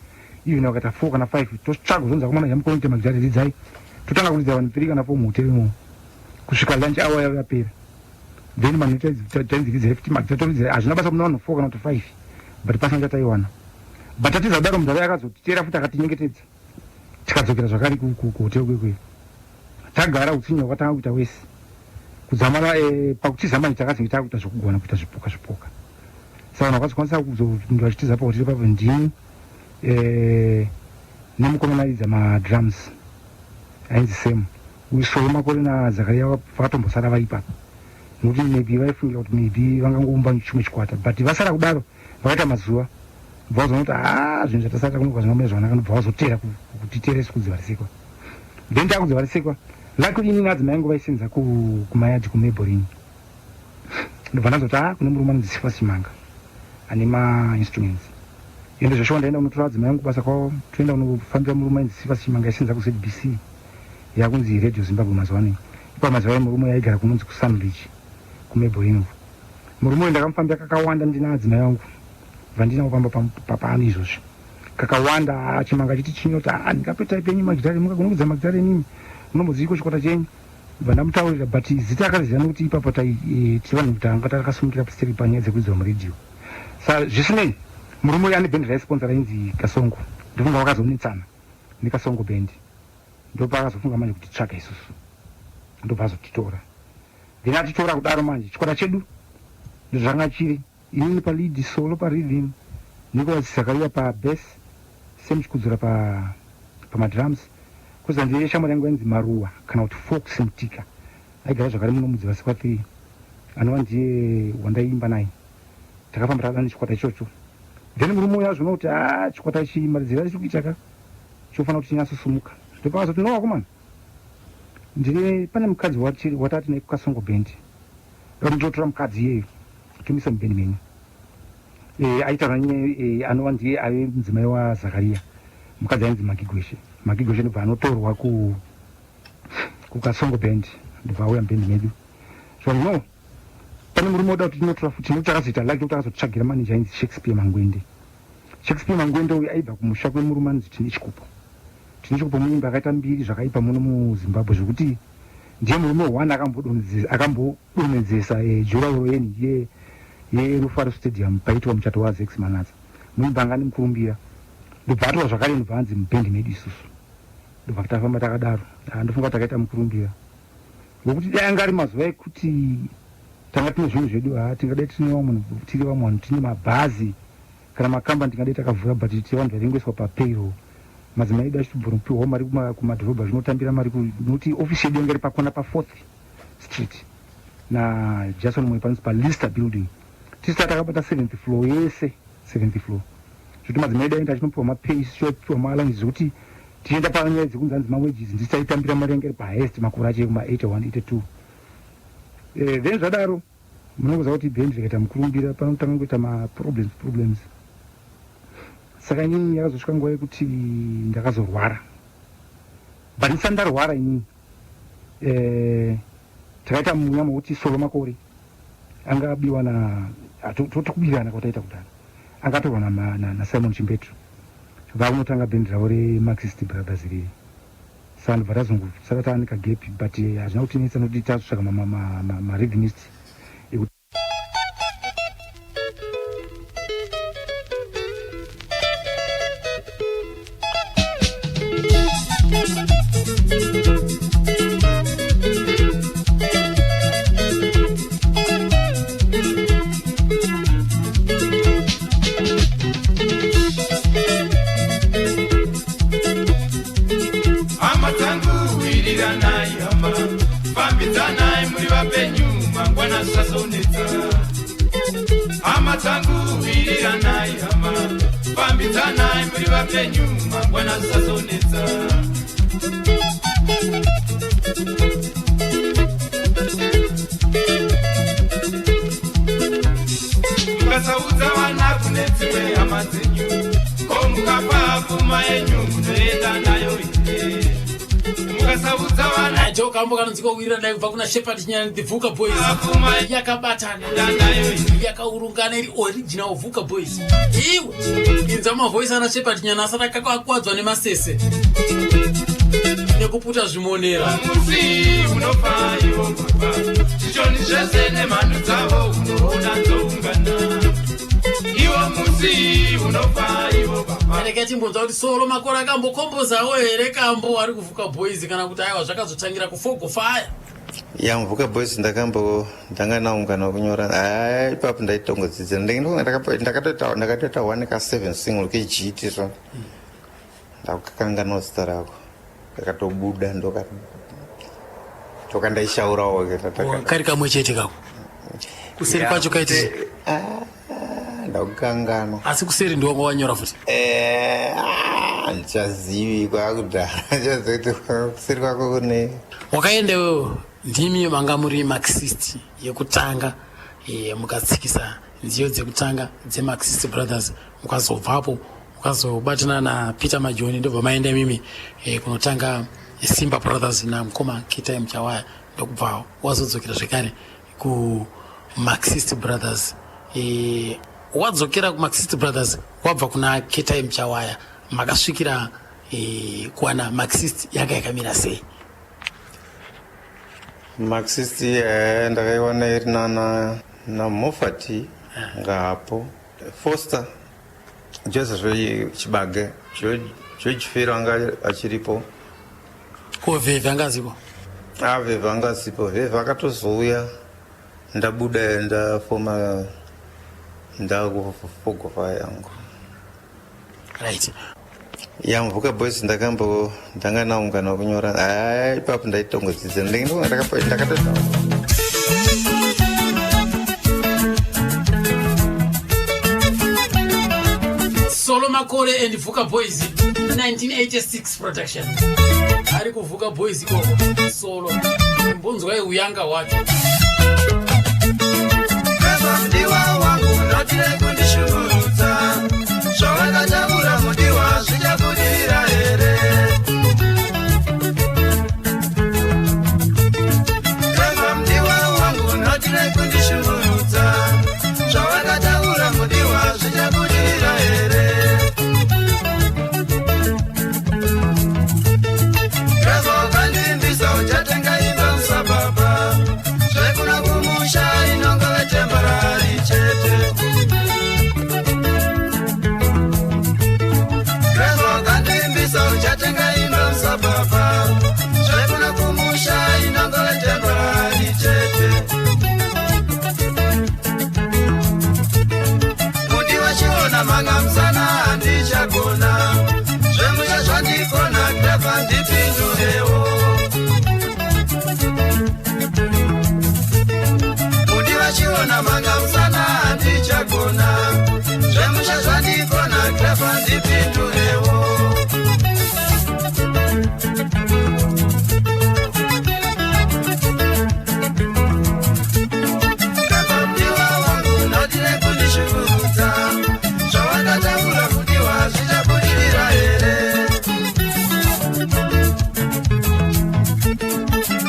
even vakaita four kana five, totsvaga kuzonza kumana yamukonoite magitari, ridzai. Totanga kuridza vanhu three kana four muhoteri imomo kusvika lunch hour yavo yapera. Then vanhu tainziridzai futi magitari, toridzai, hazvina basa, muna vanhu four kana kuti five, but pasina chataiwana. But tatiza kudaro, mudhara akazotitera futi, akatinyengetedza, tikadzokera zvakare kuhotel kwekwe. Tagara, utsinye hwakatanga kuita wese kudzamara pakutiza manje takazinge takuita zvokugona kuita zvipoka zvipoka. Saka vanhu vakazokwanisa kuzonge vachitiza pahoteri papo ndini nemukomana airidza madrums ainzi Sam. Solo Makore naZakaria vakatombosara vari ipapo, nokuti maybe vaifungira kuti maybe vangangoumba chimwe chikwata. But vasara kudaro, vakaita mazuva, bva vazoona kuti, ha, zvinhu zvatasara kuno zvingamira zvakanaka. Ndobva vazotera kutiteresi kuDzivaresekwa. Then takuDzivaresekwa, luckily inini adzimai angu vaisenza kumayadhi kuMabelreign. Ndobva ndazoti, a, kune murume anonzi Sifa Simanga ane mainstruments. Ende zveshuwa ndaenda kunotora adzimai angu kubasa kwavo, toenda kunofambira murume ainzi Sifa Simanga, aisenza kuZBC, yakunzi Radio Zimbabwe mazuva ano. Ipa mazuva ayo murume aigara kunonzi kuSunridge kuMabelreign uko. Murume uyu ndakamufambira kakawanda ndina adzimai vangu, vandinawo pamba pano izvozvi, kakawanda. Chimanga chiti chinoti, "Ah, ndingape type yenyu magitari, mungagona kuridza magitari enini, munomboziiko chikwata chenyu?" Bva ndamutaurira, but zita akariziva nekuti ipapo tiri vanhu tanga takasumukira pasiteri panyaya dzekuridzwa muredhiyo. Sa zvisinei, murume uyu ane bhendi raisponsor rainzi Kasongo. Ndofunga vakazonetsana. nekasongo band. Ndopaakazofunga manje kuti tsvaga isusu, ndobva azotitora. Then atitora kudaro manje chikwata chedu ndozvanga chiri inini palead, solo parhythm, Nicholas Zakaria pabass, Sam Chikudzura pa pamadrums, koza ndiye shamwari yangu yainzi Maruwa kana kuti Fox Mutika, aigara zvakare muno muDzivasekwa 3, anova ndiye wandaiimba naye. Takafamba takadana nechikwata ichocho. Then murume uyo azviona kuti haa chikwata ichi maridziro achiri kuita ka chofanira kuti chinyatsosumuka. Ndopakazoti no vakomana, ndine pane mukadzi watati naye kuKasongo Band, ndoda kuti ndinotora mukadzi iyeyo tomuisa mubhendi menyu. E, aitaura nyaya e, anova ndiye ave mudzimai waZakaria, mukadzi ainzi Magigweshe. Magigweshe ndobva anotorwa ku kuKasongo Band, ndobva auya mubhendi medu. So no pane murume oda kuti tinotora futi nekuti akazoita like nekuti akazotsvagira manager ainzi Shakespeare Mangwende. Shakespeare Mangwende uyu aibva kumusha kwemurume anonzi Tine Chikupo. Tine Chikupo muimbi akaita mbiri zvakaipa muno muZimbabwe zvekuti ndiye murume one akambodonhedzesa eh, jurahoro yeni ye yeRufaro Stadium paitwa muchato waZex Manatsa. Muimbi anga ane mukurumbira. Ndobva atorwa zvakare ndobva anzi mubhendi medu isusu. Ndobva tafamba takadaro. Ah, ndofunga kuti akaita mukurumbira. Ngokuti dai anga ari mazuva ekuti tanga tine zvinhu zvedu, haa tingadai tine vamwe tiri vamwe vanhu tine mabhazi kana makambani tingadai takavhura, but tiri vanhu vaingoiswa papayroll. Madzimai edu achitobvunopihwawo mari kumadhorobha zvinotambira mari nokuti ofisi yedu yanga iri pakona paFourth Street naJason Moyo panonzi paLister Building. Tisu takabata seventh floor yese, seventh floor, zvekuti madzimai edu aenda achinopiwa mapay, isu tichipiwa maallowances zvekuti tichienda panyaya dzekunzi hanzi mawages ndisu taitambira mari yanga iri pahighest makore acho ekuma 81 82. Eh, then zvadaro munongoziva kuti band rikaita mukurumbira panotanga kuita maproblems problems. Saka inini yakazosvika nguva yekuti ndakazorwara, but ndisati ndarwara inini eh, takaita munyama wekuti Solo Makore anga abiwa na tokubirana kwataita kudhara, anga atorwa naSimon Chimbetu vakunotanga bhendi ravo reMarxist Brothers riri. Saka ndobva tazongosara taane kagepi, but hazvina kutinetsa nokuti tazotsvaka marhythmist ekuti Hama dzangu wiriranai hama, fambidzanai muri vapenyu, mangwana zvisazonetsa. Hama dzangu wiriranai hama, fambidzanai muri vapenyu, mangwana zvisazonetsa. Mukasaudza vana kune dzimwe hama dzenyu, ko mukapa pfuma yenyu munoenda nayo here? Mukasaudza vana Ajo kambo kanonzi kowirira kubva kuna Shepherd Chinyani, the Vuka Boys. Pfuma Yakabatana. nayo here? Yakaurungana iri original Vuka Boys. Iwe inzwa mavoice ana Shepherd Chinyani asati akakwadzwa nemasese nekuputa zvimonera. Musi unofa ivo baba, zvichoni zvese nemhandu dzavo unoona dzoungana. Iwo musi unofa ivo baba. Rega timbonzwa kuti Solo Makore akambokombozawo here kambo ari kuVuka Boys kana kuti aiwa zvakazotangira kuFogo Fire. Ya, muVuka Boys ndakambo ndanga nawo mukana wekunyora. Haa, ipapo ndaitongodzidza. Ndakatoita one ka 7 single keGT, so ndakukanganwa zita rako, kakatobuda ndoka toka ndaishaurawo. Kari kamwe chete kako, kuseri kwacho kaiti Ah, ndakukanganwa. Asi kuseri ndiwanga wanyora futi? Eh, ah, handichazivi, kwakudhara, handichazivi kuti kuseri kwako kune Wakaenda iwewe, ndimi manga muri Marxist yekutanga, mukatsikisa nziyo dzekutanga dzeMarxist Brothers, mukazobvapo mukazobatana naPeter Majoni, ndobva maenda imimi kunotanga Simba Brothers namukoma Kitai Muchawaya, ndokubva wazodzokera zvekare kuMarxist Brothers. Wadzokera kuMarxist Brothers wabva kuna Ketai Muchawaya, makasvikira kuwana Marxist yanga yakamira sei? Marxist ndakaiwana iri nana naMofati ngapo, Foster Joseph Chibage. George Fero anga achiripo. Ko Vhevhe anga asipo? Ah, Vhevhe anga asipo. Vhevhe akatozouya ndabuda ndafoma ndakufogofa yangu. Right. Ya Mvuka Boys ndakambo ndanga naungana kunyora. Ah, ipapo ndaitongodzidza. Ndakatoita. Solo Makore and Vuka Boys 1986 production. Ari kuvuka Boys ikoko. Solo. Mbonzwai uyanga wacho. Baba mudiwa wangu unotire kundishungurudza zvawakataura mudiwa zvichabudirira here Baba mudiwa wangu unotire kundishungurudza zvawakataura mudiwa zvichabudirira here Baba ukandimbisa uchatenga imba musababa zvekuno kumusha inongove temporary chete Baba ukandimbisa uchatenga imba musababa zvekuno kumusha inongove temporary chete Mudiwa chiona manga musana handichagona zvemusha zvandikona Clever ndipindurewo Mudiwa chiona manga musana handichagona zvemusha zvandikona Clever ndipindurewo Clever mudiwa wangu unotire kundishungurudza zvawakataura mudiwa zvichabudirira here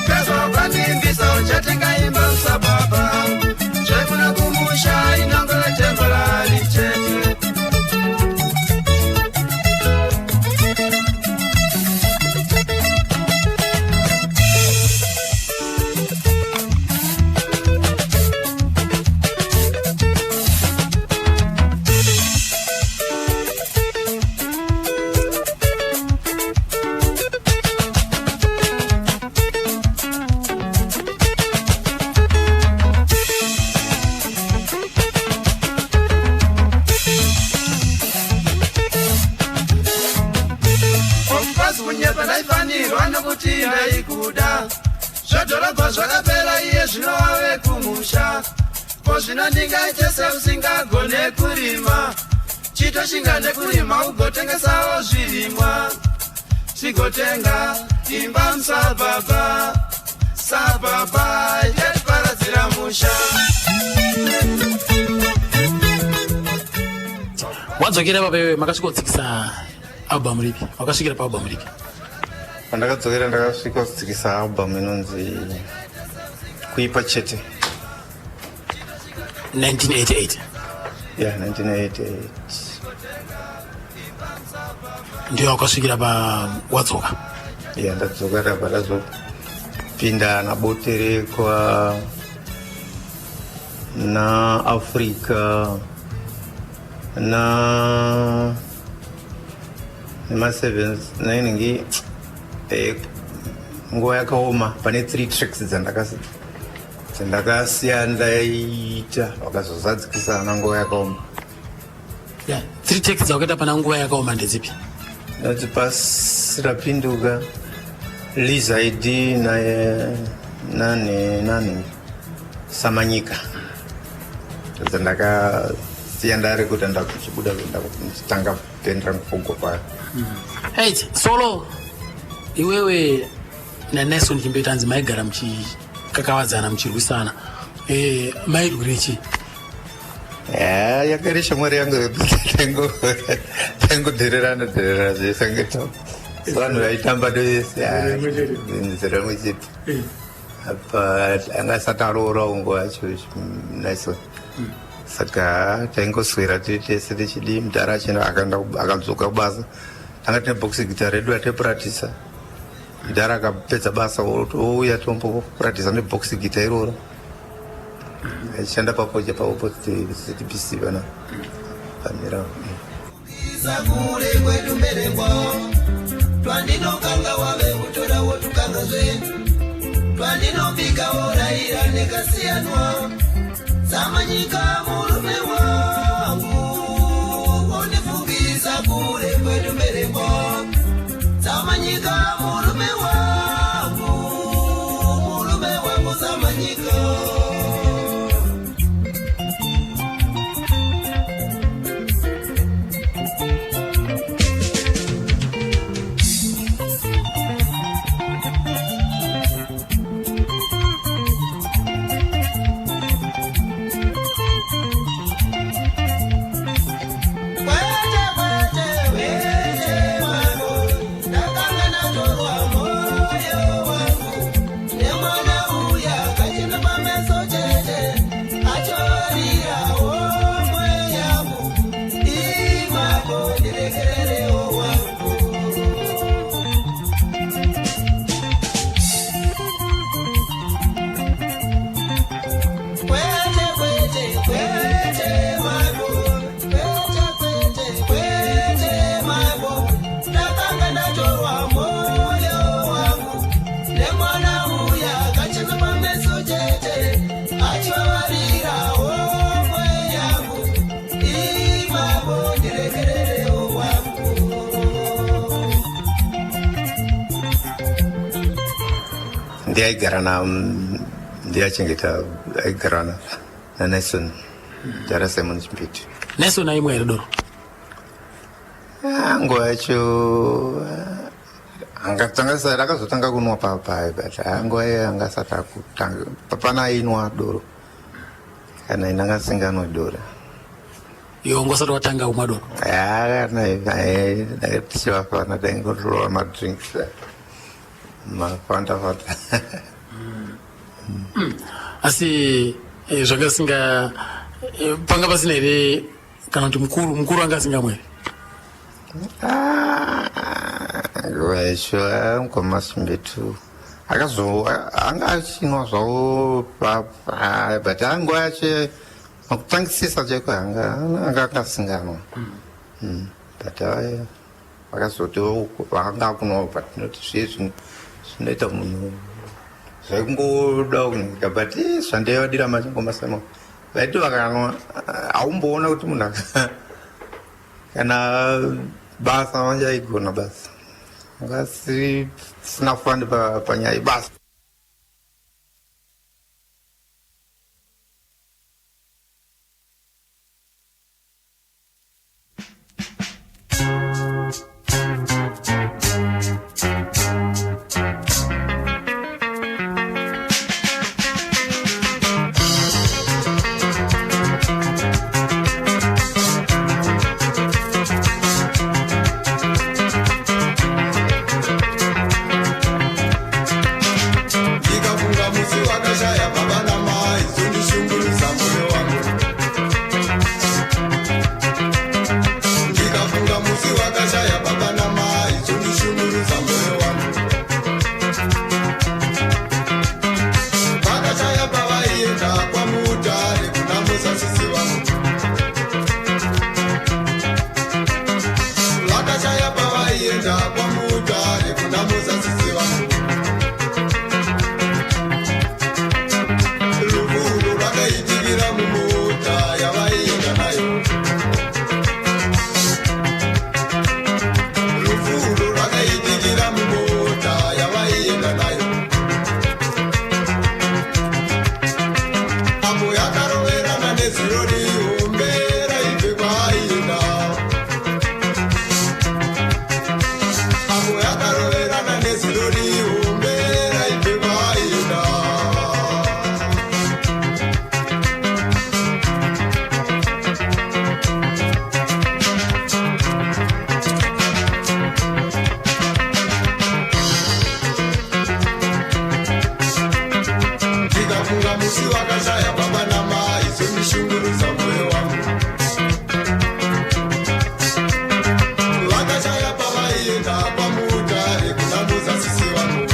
Clever ukandimbisa uchatenga imba musababa zvekuno kumusha inongove temporary chete Of kunyepa ndaifanirwa nokuti ndaikuda zvedhorobha zvakapera iye zvino wave kumusha ko zvino ndingaite seusingagone kurima chitoshinga nekurima ugotengesawo zvirimwa tigotenga imba musababa sababa yatiparadzira musha Wadzokera baba iwewe makasvikotsikisa album ripi? Wakasvikira paalbum ripi? Pandakadzokera ndakasvika kutsikisa album inonzi Kuipa Chete. 1988. Yeah, 1988. Ndiyo wakasvikira pa wadzoka. Yeah, ndadzoka ndabva ndazopinda naBoterekwa naAfrica na nema7 nainenge nguva yakaoma pane 3 tracks dzandakasiya ndaita vakazozadzikisa na nguva yakaoma. Yeah, 3 tracks dzawakaita pana nguva yakaoma ndedzipi? Noti pasi rapinduka, Liza ID nane nani Samanyika dzandakasiya ndarekota ndakuchibuda ndakuchitanga band rangu Fogofa. Hey, Solo, iwewe naNelson Chimbetu hanzi maigara muchikakavadzana muchirwisana. Mairwire chii? Yanga iri shamwari yangu, tangodhererana dhererana zvese, vanhu vaitamba vese nzira rimwe chete. Apa anga asati aroora nguva yacho Nelson, saka taingoswera tiri tese tichidii. Mudhara achienda akaenda akadzoka kubasa, tanga tine box guitar redu rataipuratisa. Mudhara akapedza basa ouya tombopuratisa nebox guitar iroro, achishanda papoja paopposite ZBC pana pamira. Kure kwedu mberengwa twandinokanga wave kutora wotukangazve twandinobika woraira nekasiyanwa samanyika murume wangu ondifungisa kure kwedu mberengwa samanyika murume wangu murume wangu samanyika. Kwete, kwete, kwete, mambo, ndakanga ndatorwa moyo wangu nemwana uya kachena pameso chete achorira homwe yangu imako ndirekererewo wangu. Kwete, kwete, kwete, mambo, kwete, kwete, kwete, mambo, ndakanga ndatorwa moyo wangu nemwana uya kachena pameso chete achivavarira homwe yangu imambo ndirekererewo wangu. Ndiye aigara na ndiye achengeta aigara naNelson Jara Simon Chimbiti. Nelson aimwa here doro? Ah, nguva yacho angatanga akazotanga kunwa papai, but nguva iyoyo anga asati akutanga papana ainwa doro kana ini anga asinganwi doro. Iwe wanga usati watanga kumwa doro? Tichivafana taingorova madrinks, mafanta fanta. Asi zvanga singa panga pasina here kana kuti mukuru mukuru anga asingamwe here? Nguva yacho mukoma Simbetu akazo anga achinwa zvavo, but nguva yacho makutangisisa chaiko anga anga akasinganwa, but vakazoti vanga akunwa, but noti zviye zvinoita munhu zvaikungoda kunyika, but zvandaivadira machingoma Simon vaiti vakanwa haumboona kuti munhu kana basa manje aigona basa anga sina fani panyaya yebasa. Ndikafunga musi wakashaya baba namai zondishungurudza moyo wangu. Ndikafunga musi wakashaya baba namai zondishungurudza moyo wangu. Vakashaya pavaienda kwaMutare kuna musasisi vangu. Vakashaya pavaienda kwaMutare kuna musasisi vangu. Rufu rwakaitikira mumota yavaienda nayo. Rufu rwakaitikira mumota yavaienda nayo apo yakaroverana nezirori hombe raibve kwaaienda. Apo yakaroverana nezirori hombe raibve kwaaienda. Ndikafunga musi wakashaya baba namai zondishungurudza moyo wangu. Vakashaya pavaienda kwaMutare kuna muzasisi vangu.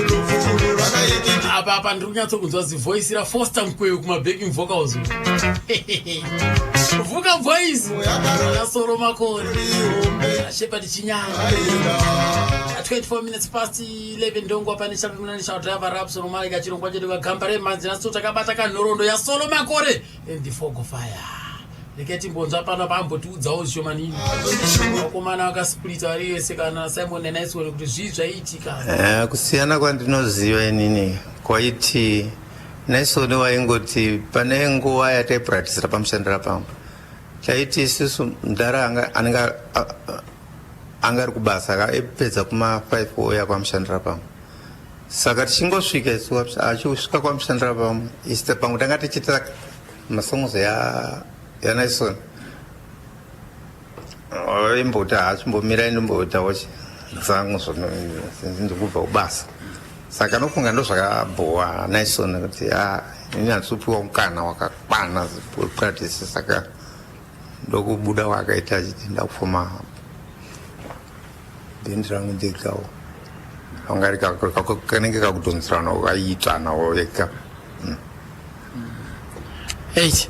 Rufu urwu rwakaitika Apa Apa ndiri kunyatsokunzwa zivoice raFoster Mkweyo kumabacking vocals. Vuka Boys naSolo Makore, Shepard Chinyanga. 24 minutes past 11, ndongwa pane chamunani driver Rapson Malika, chirongwa chedu kagamba remhanzi. Naso takabata kanhoroondo yaSolo Makore and the Fog of Fire. Reke timbonzwa pano paambotiudzawo zvishomanini, vakomana vakasplita vari vese kana Simon naNaison, kuti zvii zvaiitika. Kusiyana kwandinoziva inini kwaiti Naison waingoti pane nguva yataipractisira pamushandira pamwe, taiti isusu mudhara anenge anga ari kubasa, aipedza kuma5 ouya kwamushandira pamwe. Saka tichingosvika isu, achisvika kwamushandira pamwe, isu pamwe tanga tichiita masongs yaNaison, imboti hachimbomirai, ndimboitawo dzangu ndikubva kubasa. Saka nofunga ndozvakabhowa Naison kuti a ini handisi kupiwa mukana wakakwana practice. Saka ndokubuda wakaita achiti ndakufoma bhendi rangu ndegawo, anga kanenge kakudhonzerana kaitanawo ega. Eight,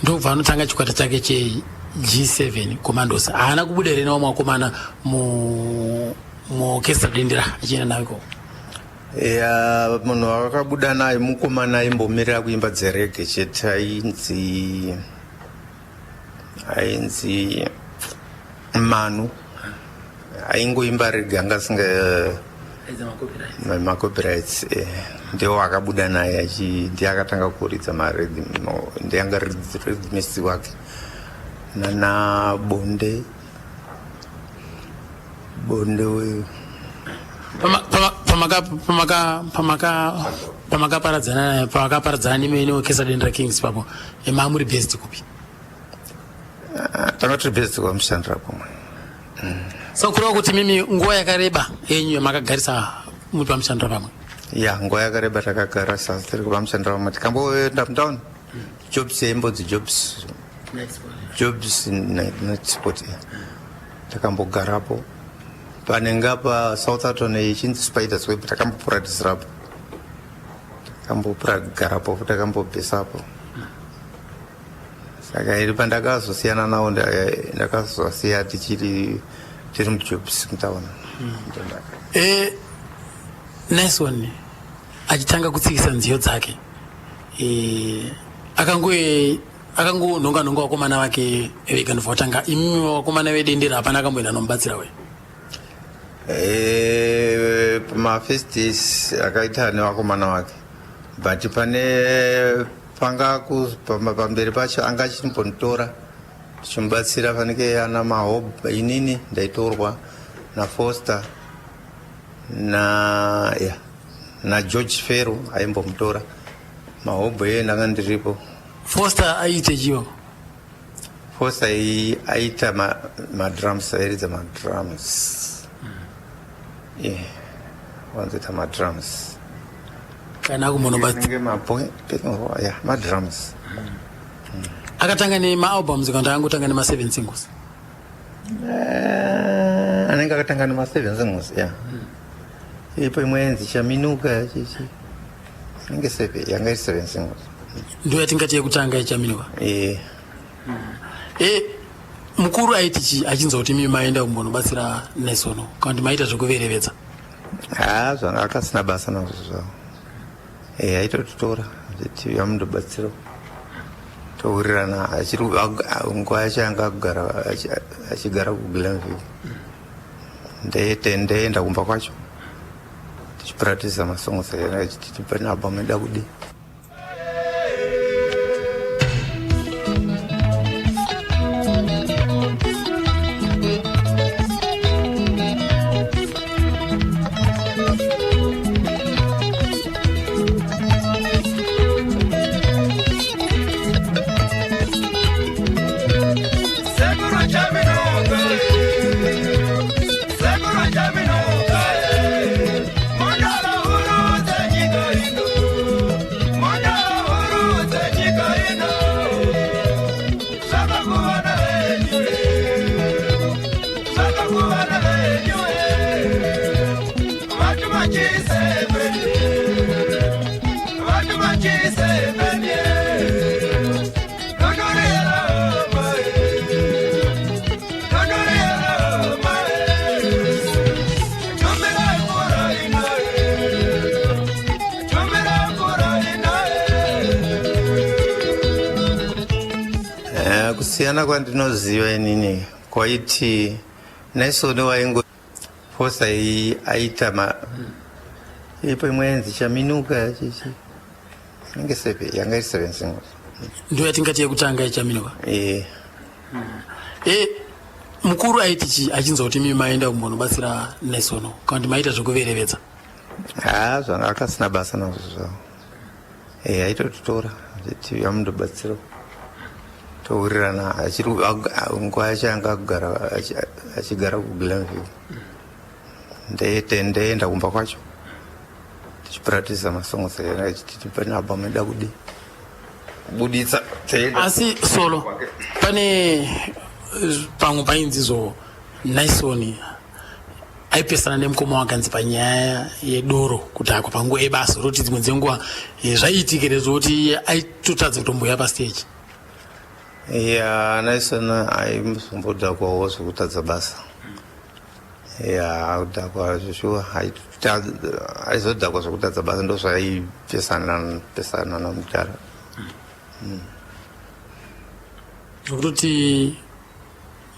ndobva anotanga chikwata chake che-G7 Commandos. Haana kubuda here nevamwe vakomana muorchestra Dendera achienda nawo ikoko? Ya, munhu wakabuda naye mukomana aimbomirira kuimba dzereggae chete, ainzi Manu, aingoimba reggae, anga asinga macopyrights. Ndiwo akabuda naye, ndiye akatanga kuridza marhythm, ndiye anga rhythmist wake nana Bonde, Bonde uyu. Pamakaparadzana, pamakaparadzana neorchestra Dendera Kings papo, mamuri based kupi? Ah, tanga tiri based kwamushandira kumwe. So kureva kuti mimi nguva yakareba yenyu yamakagariswa muri pamushandira pamwe? Ya, nguva yakareba takagara sasa tiri pamushandira pamwe. Tikamboenda mutown, Jobs, yaimbodzi Jobs, Jobs Night Spot, takambogarapo panenge apa Southampton ichinzi Spiders Web, takambopractisirapo, takambogarapo, takambobhesapo. Saka iri pandakazosiyana nawo, ndakazosiya tichiri tiri muJobs mutown. Naison achitanga kutsikisa nziyo dzake, akangonhonga nhonga vakomana vake vega, ndobva kutanga. Imimi vakomana vedendera hapana akamboenda nomubatsira we? Pamafirst days akaita nevakomana vake, but pane panga pamberi pacho anga achimbonitora tichimubatsira, panenge ana Mahob, inini ndaitorwa naFoster na ya naGeorge Fero aimbomutora, Mahobho iye ndanga ndiripo. Foster aiite chiyo? Foster aita madrums, airidza madrums, yeah, wanzoita madrums. Kana akumbonobatsira? Anenge ya, madrums. Akatanga nemaalbums kana angotanga nema7 singles? Anenge akatanga nema7 singles, ya. Ipo imwe yenzi Chaminuka chichi, inenge seven, yanga iri seven singles. Ndo yatingati yekutanga iChaminuka? Eh. Mukuru aiti chi achinzwa kuti mimi maenda kumbonobatsira Naison, kana kuti maita zvekuverevedza? Ha, zvanga akasina basa nazvo zvavo. Aitotitora achiti yamundobatsira, towirirana. Achiri nguva yacho yanga akugara, achigara kuGlenville, ndeenda kumba kwacho tichipractisa masongs, achiti pane album ida kudii. Sekuru Chaminuka, Sekuru Chaminuka, mhandara huru dzenyika ino, mhandara huru dzenyika ino, zvakakuvana venyu, zvakakuvana venyu, vatuma chiseveni. Kusiyana kwandinoziva inini kwaiti Naison waingo Fosa iyi aita ma ipo imwe yenzi chaminuka chichi inenge seven yanga iri seven singles. Ndiyo yatingati yekutanga yechaminuka. Eh. Eh mukuru aiti chi achinzwa kuti mimi maenda kumbonobatsira Naison kana kuti maita zvekuverevedza. Ah zvanga akasina basa nazvo zvavo. Eh aitotitora achiti amundobatsira. Towirirana achiri nguva yacho yanga akugara achigara kuGlenview. Ndete ndeenda kumba kwacho tichipractice masongs achiti pane album ida kudi kubuditsa toenda. Asi solo pane pamwe painzi zvo Naison aipesana nemukoma wake anzi panyaya yedoro kudhakwa panguva yebasa roti dzimwe dzenguva eh, zvaiitikire zvokuti aitotadza kutomboya pastage ya Naison aizombodhakwawo zvekutadza basa ya kudhakwa zveshuwa aizodhakwa zvekutadza basa ndozvaipesana pesana namudhara zvekutoti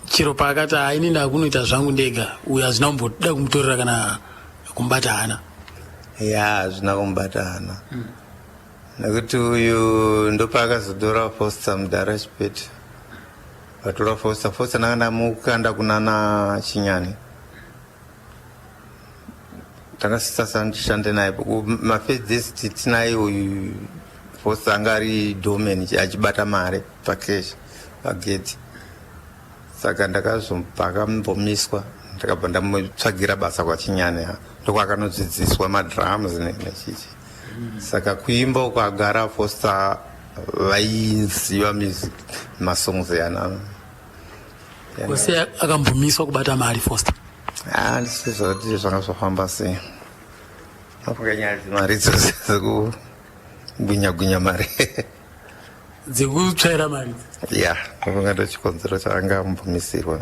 Chero paakati haa ini ndakunoita zvangu ndega uyo hazvina kumboda kumutorera kana kumubata hana. Ya hazvina kumubata hana mm. Nekuti uyu ndopaakazotora Foster mudhara Chipete vatora Foster Foster ndanga ndamukanda kunana Chinyani takasisashande naye mafirst tinaye uyu Foster anga ari doman achibata mari pacash pagedhi saka ndakazopaakambomiswa ndakabva ndamutsvagira basa kwachinyane ndokwakanodzidziswa madrums nechichi saka kuimba uko agara Foster vaiziva music masongs yana Kose akambomiswa kubata mari Foster. Ah, ndisizo kuti zvanga zvafamba sei. Afunga nyaya dzemari idzodzo dzekugwinya gwinya mari. Dzekutsvaira mari. Ya, afunga ndochikonzero chaanga ambomisirwa.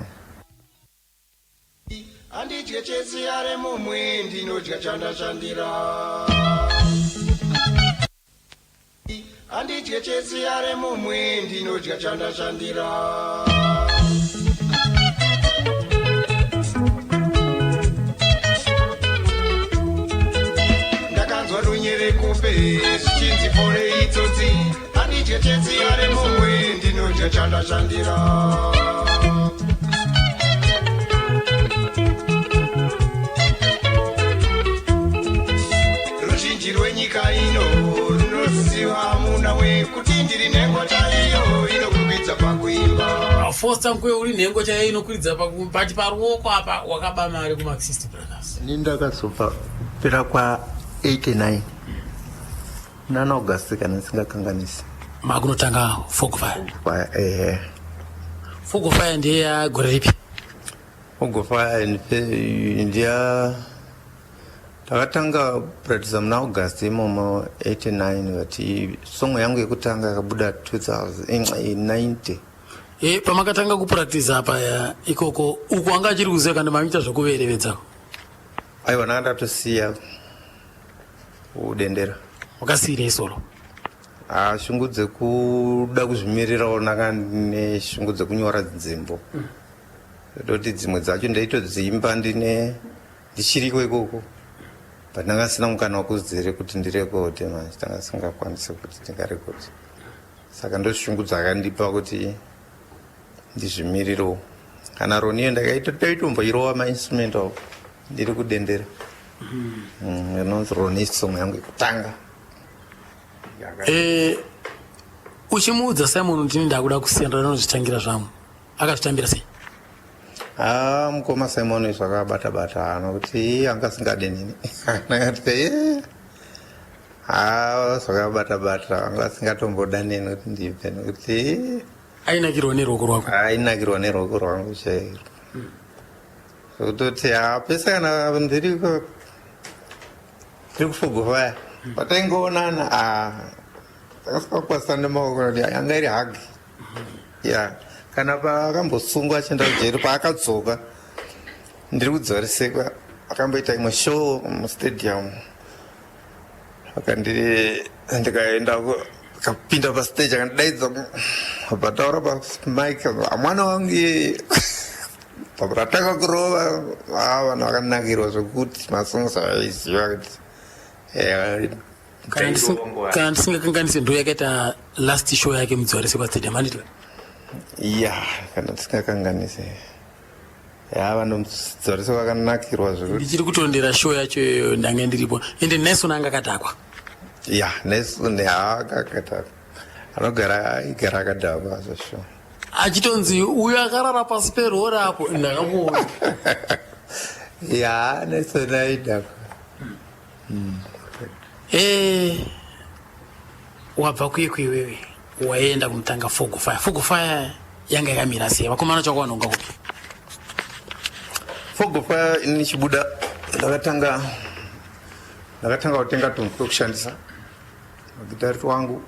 Handidye cheziya remumwe ndinodya chandashandira. Handidye cheziya remumwe ndinodya chandashandira. Ndakanzwa runyerekupe zvichinzi fore itsotsi. Handidye cheziya remumwe ndinodya chandashandira. Ruzhinji rwenyika ino runoziva muna wekuti ndiri nhengo chaiyo inokwikwidza pakuimba. Foster Nkwe uri nhengo chaiyo inokwidza but paruoko apa wakaba mari kuMarxist Brothers. Ini ndakazobva kupera kwa 89 nana August kana ndisingakanganisi. Makunotanga Fog Fire. Fire ehe. Fog Fire ndiye gore ripi? Fog Fire ndiya Ndakatanga kuratidza muna August imomo 89 but song yangu yekutanga yakabuda 2090. E, pamakatanga kupractice apa ya, ikoko uku anga achiri kuziva kana maita zvekuverevedza? Aiwa ndanga ndatosiya kudendera. Wakasiirei solo? Ah, shungu dzekuda kuzvimirirawo ndanga ndine shungu dzekunyora dzimbo. Ndoti dzimwe dzacho ndaitodziimba ndine Ndichiriko ikoko but ndanga ndisina mukana wekudzire kuti ndirekodhe manje tanga tisingakwanise kuti tingarekodhe saka ndoshungu dzakandipa kuti ndizvimirirewo kana roniyo ndakaitomboirova mainstrumental ndiri kudendera mm, inonzi roni song yangu yekutanga eh, uchimuudza Simon kuti ndakuda kusiya ndanozvitangira zvangu akazvitambira sei Ah, mukoma Simon zvakabata bata nokuti iye anga asingade nini ndakati eh. Ah, zvakabata bata anga asingatomboda neni kuti ndibve nokuti eh. Ainakirwa neruoko rwako? Ainakirwa neruoko rwangu chairo zvekutoti ah, pese kana ndiri tiri kufogofaya pataingoonana ah, takasikakwasana nemaoko nokuti yanga iri hagi ya kana paakambosungwa achienda kujeri paakadzoka ndiri kudzoresekwa akamboita imwe show mustadium akandi ndikaenda akapinda pastage akandidaidza Pataura pamike, mwana wangu iyeye paratanga kurova, vanhu vakanakirwa zvekuti masongs avaiziva kuti Kana ndisingakanganisi, ndo yakaita last show yake muDzivarasekwa Stadium, handiti? Ya, kana ndisingakanganisi, ya, vanhu muDzivaresekwa vakanakirwa zvekuti. Ndichiri kutondera show yacho iyoyo, ndange ndiripo, ende Nelson anga akadhakwa. Ya, Nelson haakakata, anogara aigara akadhakwa zvasho. Achitonzi uyo akarara pasi perori apo, ndakamuona. Ya, Nelson aidhakwa. Wabva kuiko iwewe? Waenda kunotanga Fogo Fire. Fogo Fire yanga yakamira sei? Vakomana chakawanonga kupi? Fogo Fire, ini nichibuda ndakatanga kutenga tunhu twekushandisa, magitari twangu,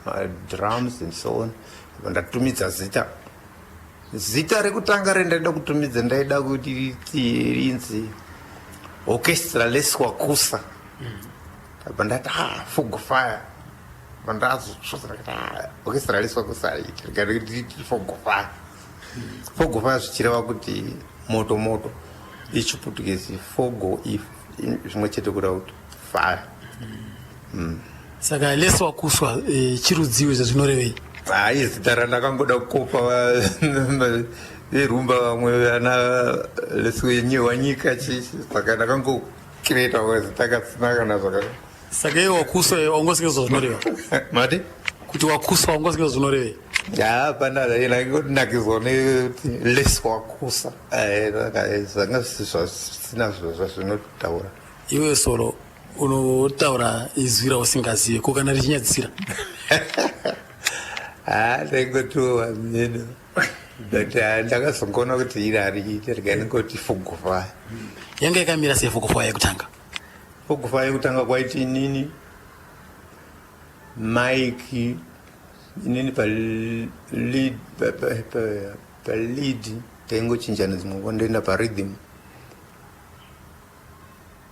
madrums and so on. Ndatumidza zita. Zita rekutanga rendaida kutumidza, ndaida kuti riti rinzi Orchestra Leswakusa. Abva ndati, ah, Fogo Fire. Bva ndazotsvosa, ndakati, ah, Orchestra Leswakusa riti Fogo Fire. Fogo Fire zvichireva kuti moto moto, ichiputukezi fogo, zvimwe chete kureva kuti fire. Saka lesi wakuswa chirudziwo zvezvinorevei? Hai, zita randakangoda kukopa verumba vamwe vana Lesiwanyika chichi, saka ndakangocreata zita kasina kana zvaka. Saka iwe wakuswa, wangosinge zvinoreva? Mati? Kuti wakuswa, wangosinge zvinorevei? Ya, pana ndaingonakidzwa nekuti Leswakusa, zvanga zvisina zvazvinotaura. Iwe Solo, unotaura izwi rausingazive, ko kana richinyadzisira? Ha, ndaingotiwa mneno, but ndakazongoona kuti iri hariite, rikainongoti Fogo Fire. Yanga yakamira sei Fogo Fire yekutanga? Fogo Fire yekutanga kwaiti inini, Mike, inini palead, palead taingochinjana dzimwe nguva, ndoenda parhythm.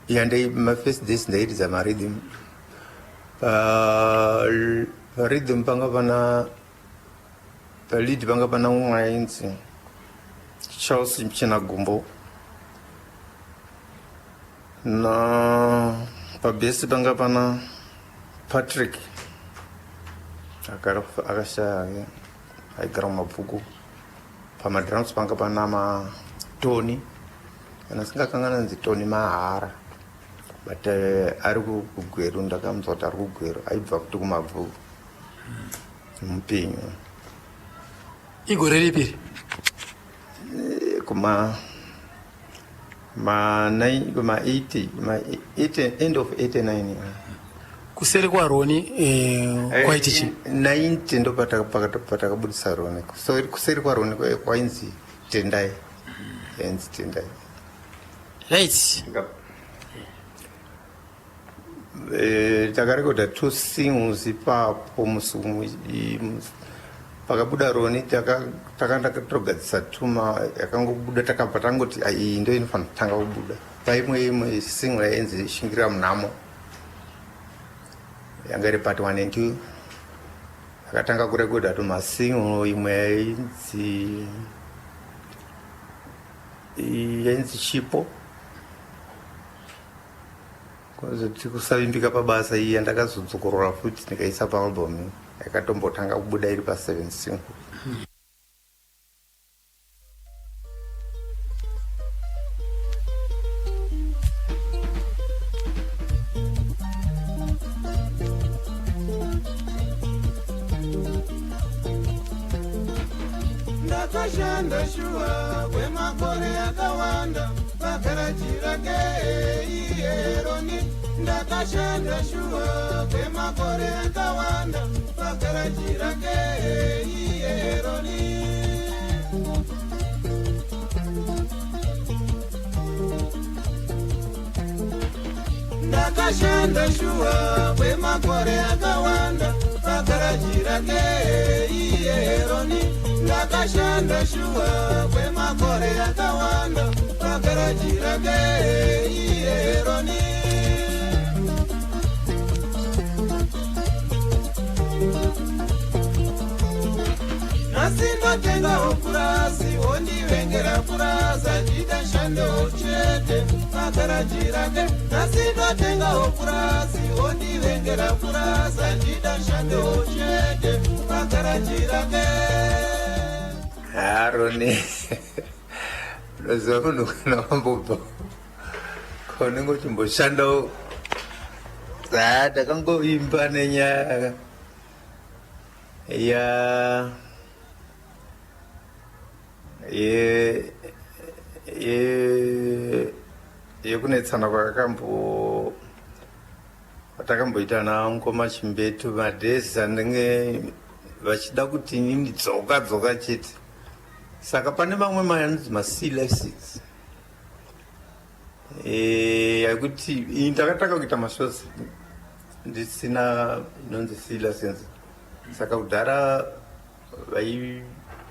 Ya, ndai mafirst days ndairidza marhythm. Parhythm panga pana, palead panga pana umwe ainzi Charles Chinagumbo, na pabass panga pana Patrick, akashaya, aigara mumabvuku. Pamadrums panga pana matony, kana singakangana nzi Tony Mahara, but ari kuGweru, ndakamuzwa kuti ari kuGweru, aibva kuti kumabvuku, mupenyu. Igore ripi? Kuma ma 9, kuma 80, ma 80, end of 89. Kuseri kwaRoni kwaiti chi? 90 ndo patakabudisa Roni. Kuseri kwaRoni kwainzi Tendai, yainzi Tendai. Right. Takarekodha two singles ipapo. Musi pakabuda Roni takanda togadzisa tuma yakangobuda, takabva tangoti, "Ah, iyi ndo inofanira kutanga kubuda." Paimwe imwe single yainzi Shingirira Munhamo, yanga iri part 1 and 2. Akatanga kurekodha tumasingle, imwe yainzi Chipo, kwazoti Kusavimbika Pabasa, iyi yandakazodzokorora futi ndikaisa paalbum, yakatombotanga kubuda iri pa7 single. Ndakashanda shuwa kwemakore akawanda pagaraji rake iyeroni. Ndakashanda shuwa kwemakore akawanda pagaraji rake iyeroni. Ndakashanda shuwa kwemakore akawanda pagaraji rake iyeroni. Ndakashanda shuwa kwemakore akawanda pagaraji rake iyeroni. Nhasi ndotengawo purazi, wondivengera purazi, achida shandewo chete pagaraji rake. Nhasi ndotengawo purazi, wondivengera purazi, achida shandewo chete pagaraji rake. Aroni, unoziva munhu kana wambobva kwaunenge uchimboshandawo, haa, takangovimba nenyaya ya ye ye yekunetsana kwakakambo kwatakamboita naMukoma Chimbetu madhezi anenge vachida kuti inini dzoka dzoka chete. Saka pane mamwe maanonzi maC license yekuti ini ndakatanga kuita mashows ndisina inonzi C license. Saka kudhara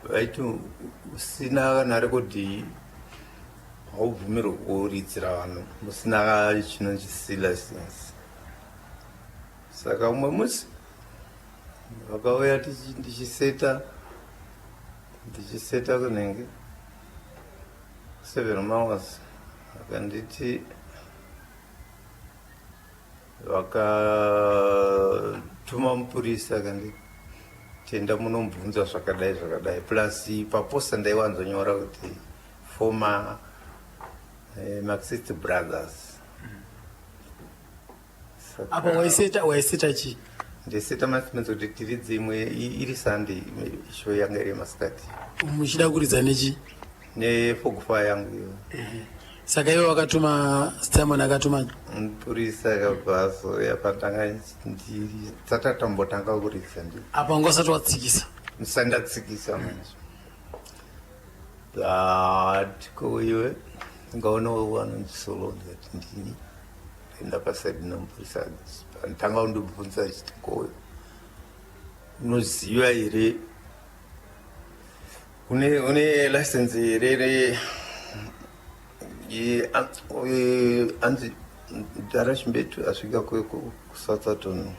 vaiti usina kana rekodhi haubvumirwe kuridzira vanhu musina chinonzi C license. Saka umwe musi vakauya ndichiseta kunenge 7 hours, vakanditi vakatuma mupurisa, akanditi tenda munomubvunza zvakadai zvakadai. Plus paposter ndaiwanzonyora kuti former Marxist Brothers. Apa waiseta chii? Ndiseta mainstruments kuti tiridze imwe iri Sunday, imwe show yanga iri yemasikati. Muchida kuridza nechi? Nefogfa yangu iyo. Saka iwe wakatuma Simon, akatuma Mupurisa akabva azouya pandanga ndiri tatatambotanga kuridza ndi Apa wanga usati watsikisa? Ndisati ndatsikisa manje. But ko iwe ngaona anonzi Solo? Ndikati ndini. Enda paside nomupurisa, tanga kundibvunza achiti, ko unoziva here, une license here re anzi Dhara Chimbetu asvika kuSoutherton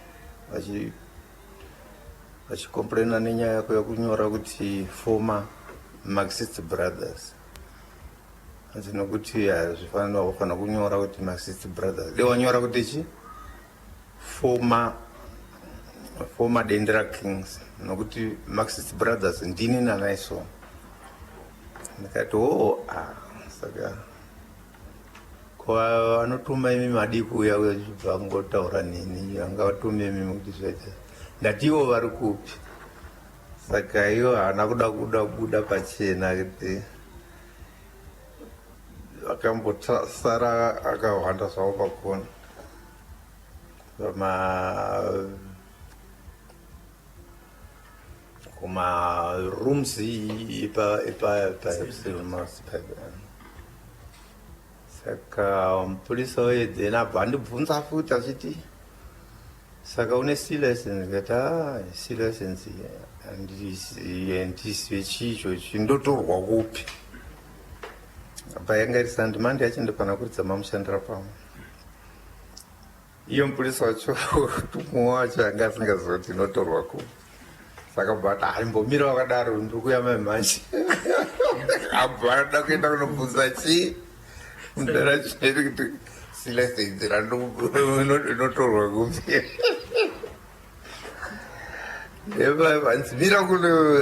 vachicomplaina nenyaya yako yekunyora kuti former Marxist Brothers. Hanzi nokuti hazvifanira, kufanira kunyora kuti Marxist Brothers, de wanyora kuti chi former Dendera Kings, nokuti Marxist Brothers ndini naNaison. Ndikati, o ah, saka ko vanotuma imi madi kuuya vachibva ngotaura neni, angavatume imi kuti zvaita? Ndati, ivo vari kupi? Saka ivo haana kuda kubuda pachena kuti vakambosara akahwanda zvavo pakona pama kumarooms ipa ipa pa. Saka mupurisa uye then abva andibvunza futi achiti, saka une C license? Ndikati, a C license handisive, chii ichochi, ndotorwa kupi? Apa yanga iri Sunday, Monday yacho ndopana kuridza mamushandira pamwe. Iyo mupurisa wacho, tumwe wacho anga asingazivi kuti inotorwa kupi. Saka but aimbomira wakadaro, ndiri kuya mai manje. Abva ada kuenda kunobvunza chii mudara chiri kuti C license inotorwa kupi. Vanzimira kuno.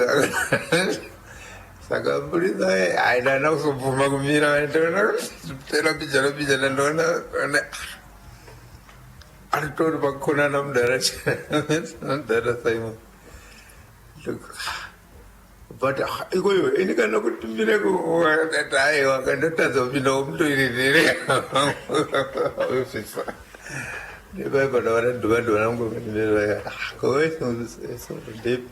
Saka mupurisa aidana kuzobvuma kumira, ndoona tera pijana pijana, ndoona aritori pakona namudara Simon. But ikoyo ini kana kuti mire, aiwa, kandotadza kupinda mutoilet here? Nepaipana dhuma dhuma ndepi?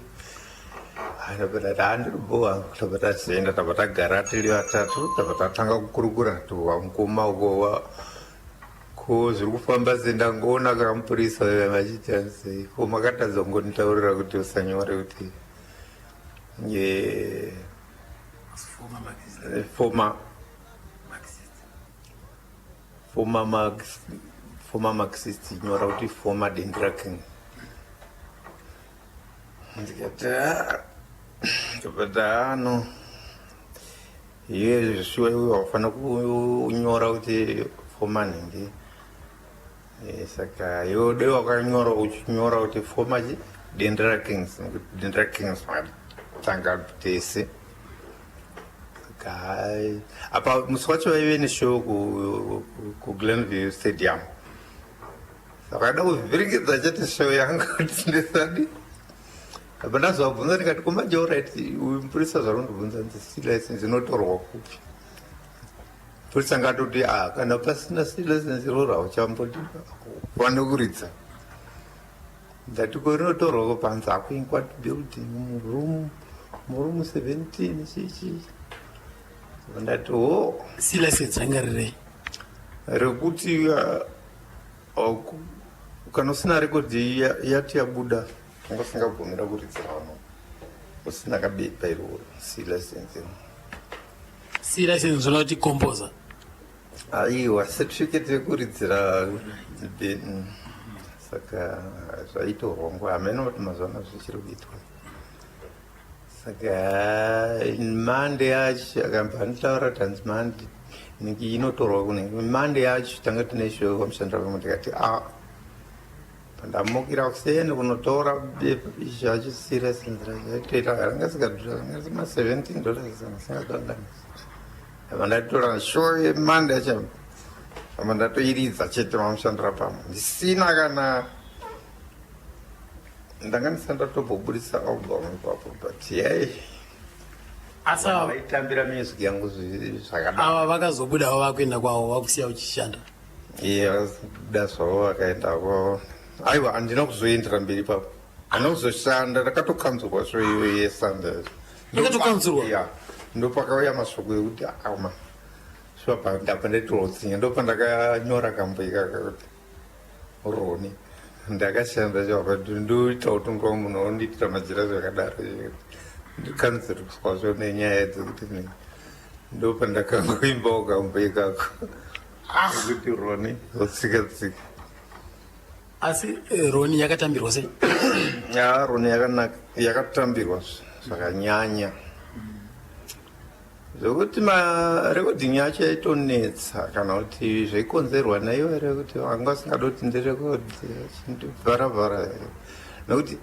Handiribowa. Tabva tazoenda, tabva tagara tiri vatatu, tabva tatanga kukurukura wamukoma uko ko zviri kufamba sei. Ndangoona kamupurisa vachiti sei, ko makatadza kungonditaurira kuti usanyore kuti former Marxist, nyora kuti former Dendera King. Ndikati, "Ah." But ano iye shuwa iwe wafanira kunyora kuti former nhingi. Saka iwe dai wakanyora uchinyora kuti former chi Dendera Kings, nekuti Dendera Kings tanga tese. Saka hai, apa musi wacho vaive neshow kuGlenview Stadium, saka ada kuvhiringidza chete show yangu kuti ndisadi. Apa ndazovabvunza ndikati, "Kumanje alright, uyu mupurisa zvarondibvunza nzi C license inotorwa kupi?" Mupurisa ngatoti, "A kana pasina C license iroro hauchambodi wane kuridza." Ndati, "Ko rinotorwa panzi akuInkwat building muroom 17 chichi." Ndati, "Ho." C license ranga rirei? Rekuti kana usina rekodhi yati yabuda, wanga usingabvumira kuridzira vanhu usina kabepa iroro, C license iro. C license zvona kuti composer? Aiwa, certificate yekuridzira. Saka zvaitorwa nguva, hameno kuti mazuva ano zvichiri kuitwa. Saka Monday yacho akabva anditaura kuti hanzi Monday niki inotorwa kune Monday yacho tanga tine show kwamushandira pamwe. Ndikati, "A pandamukira kuseni kunotora bepa icho achisira sinzira chaitoita ranga sikadhura, ranga ma $17 singakanganisi." Apa ndatora show yeMonday yacho, apa ndatoiridza chete mamushandira pamwe ndisina kana ndanga ndisati ndatombobudisa album ipapo, but yei. Asi ava vaitambira music yangu zvakadaro. Ava vakazobudawo vakuenda kwavo, vakusiya uchishanda? Iye vabuda zvavo vakaendako. Aiwa, handina kuzoendera mberi ipapo, handina kuzoshanda, ndakatokanzurwa show iyoyo yeSunday. Yakatokanzurwa? Ya, ndopakauya mashoko ekuti ama shuwa ndapa ndaitorwa tsinya. Ndopandakanyora kambo ikaka kuti Roni. Ndakashanda chapa, ndoita kuti nguva munhu ondiitira majira zvakadaro, ndikanzuruswazvo nenyaya dzekuti ndopandakangoimbawo kambo ikako kuti Roni zotsika tsika. Asi Roni yakatambirwa sei? Ya, Roni yakanaka, yakatambirwa zvakanyanya, zvokuti marecording yacho yaitonetsa, kana kuti zvaikonzerwa naivo here kuti vanga vasingadi kuti ndirekodhi, achindivharavhara, nekuti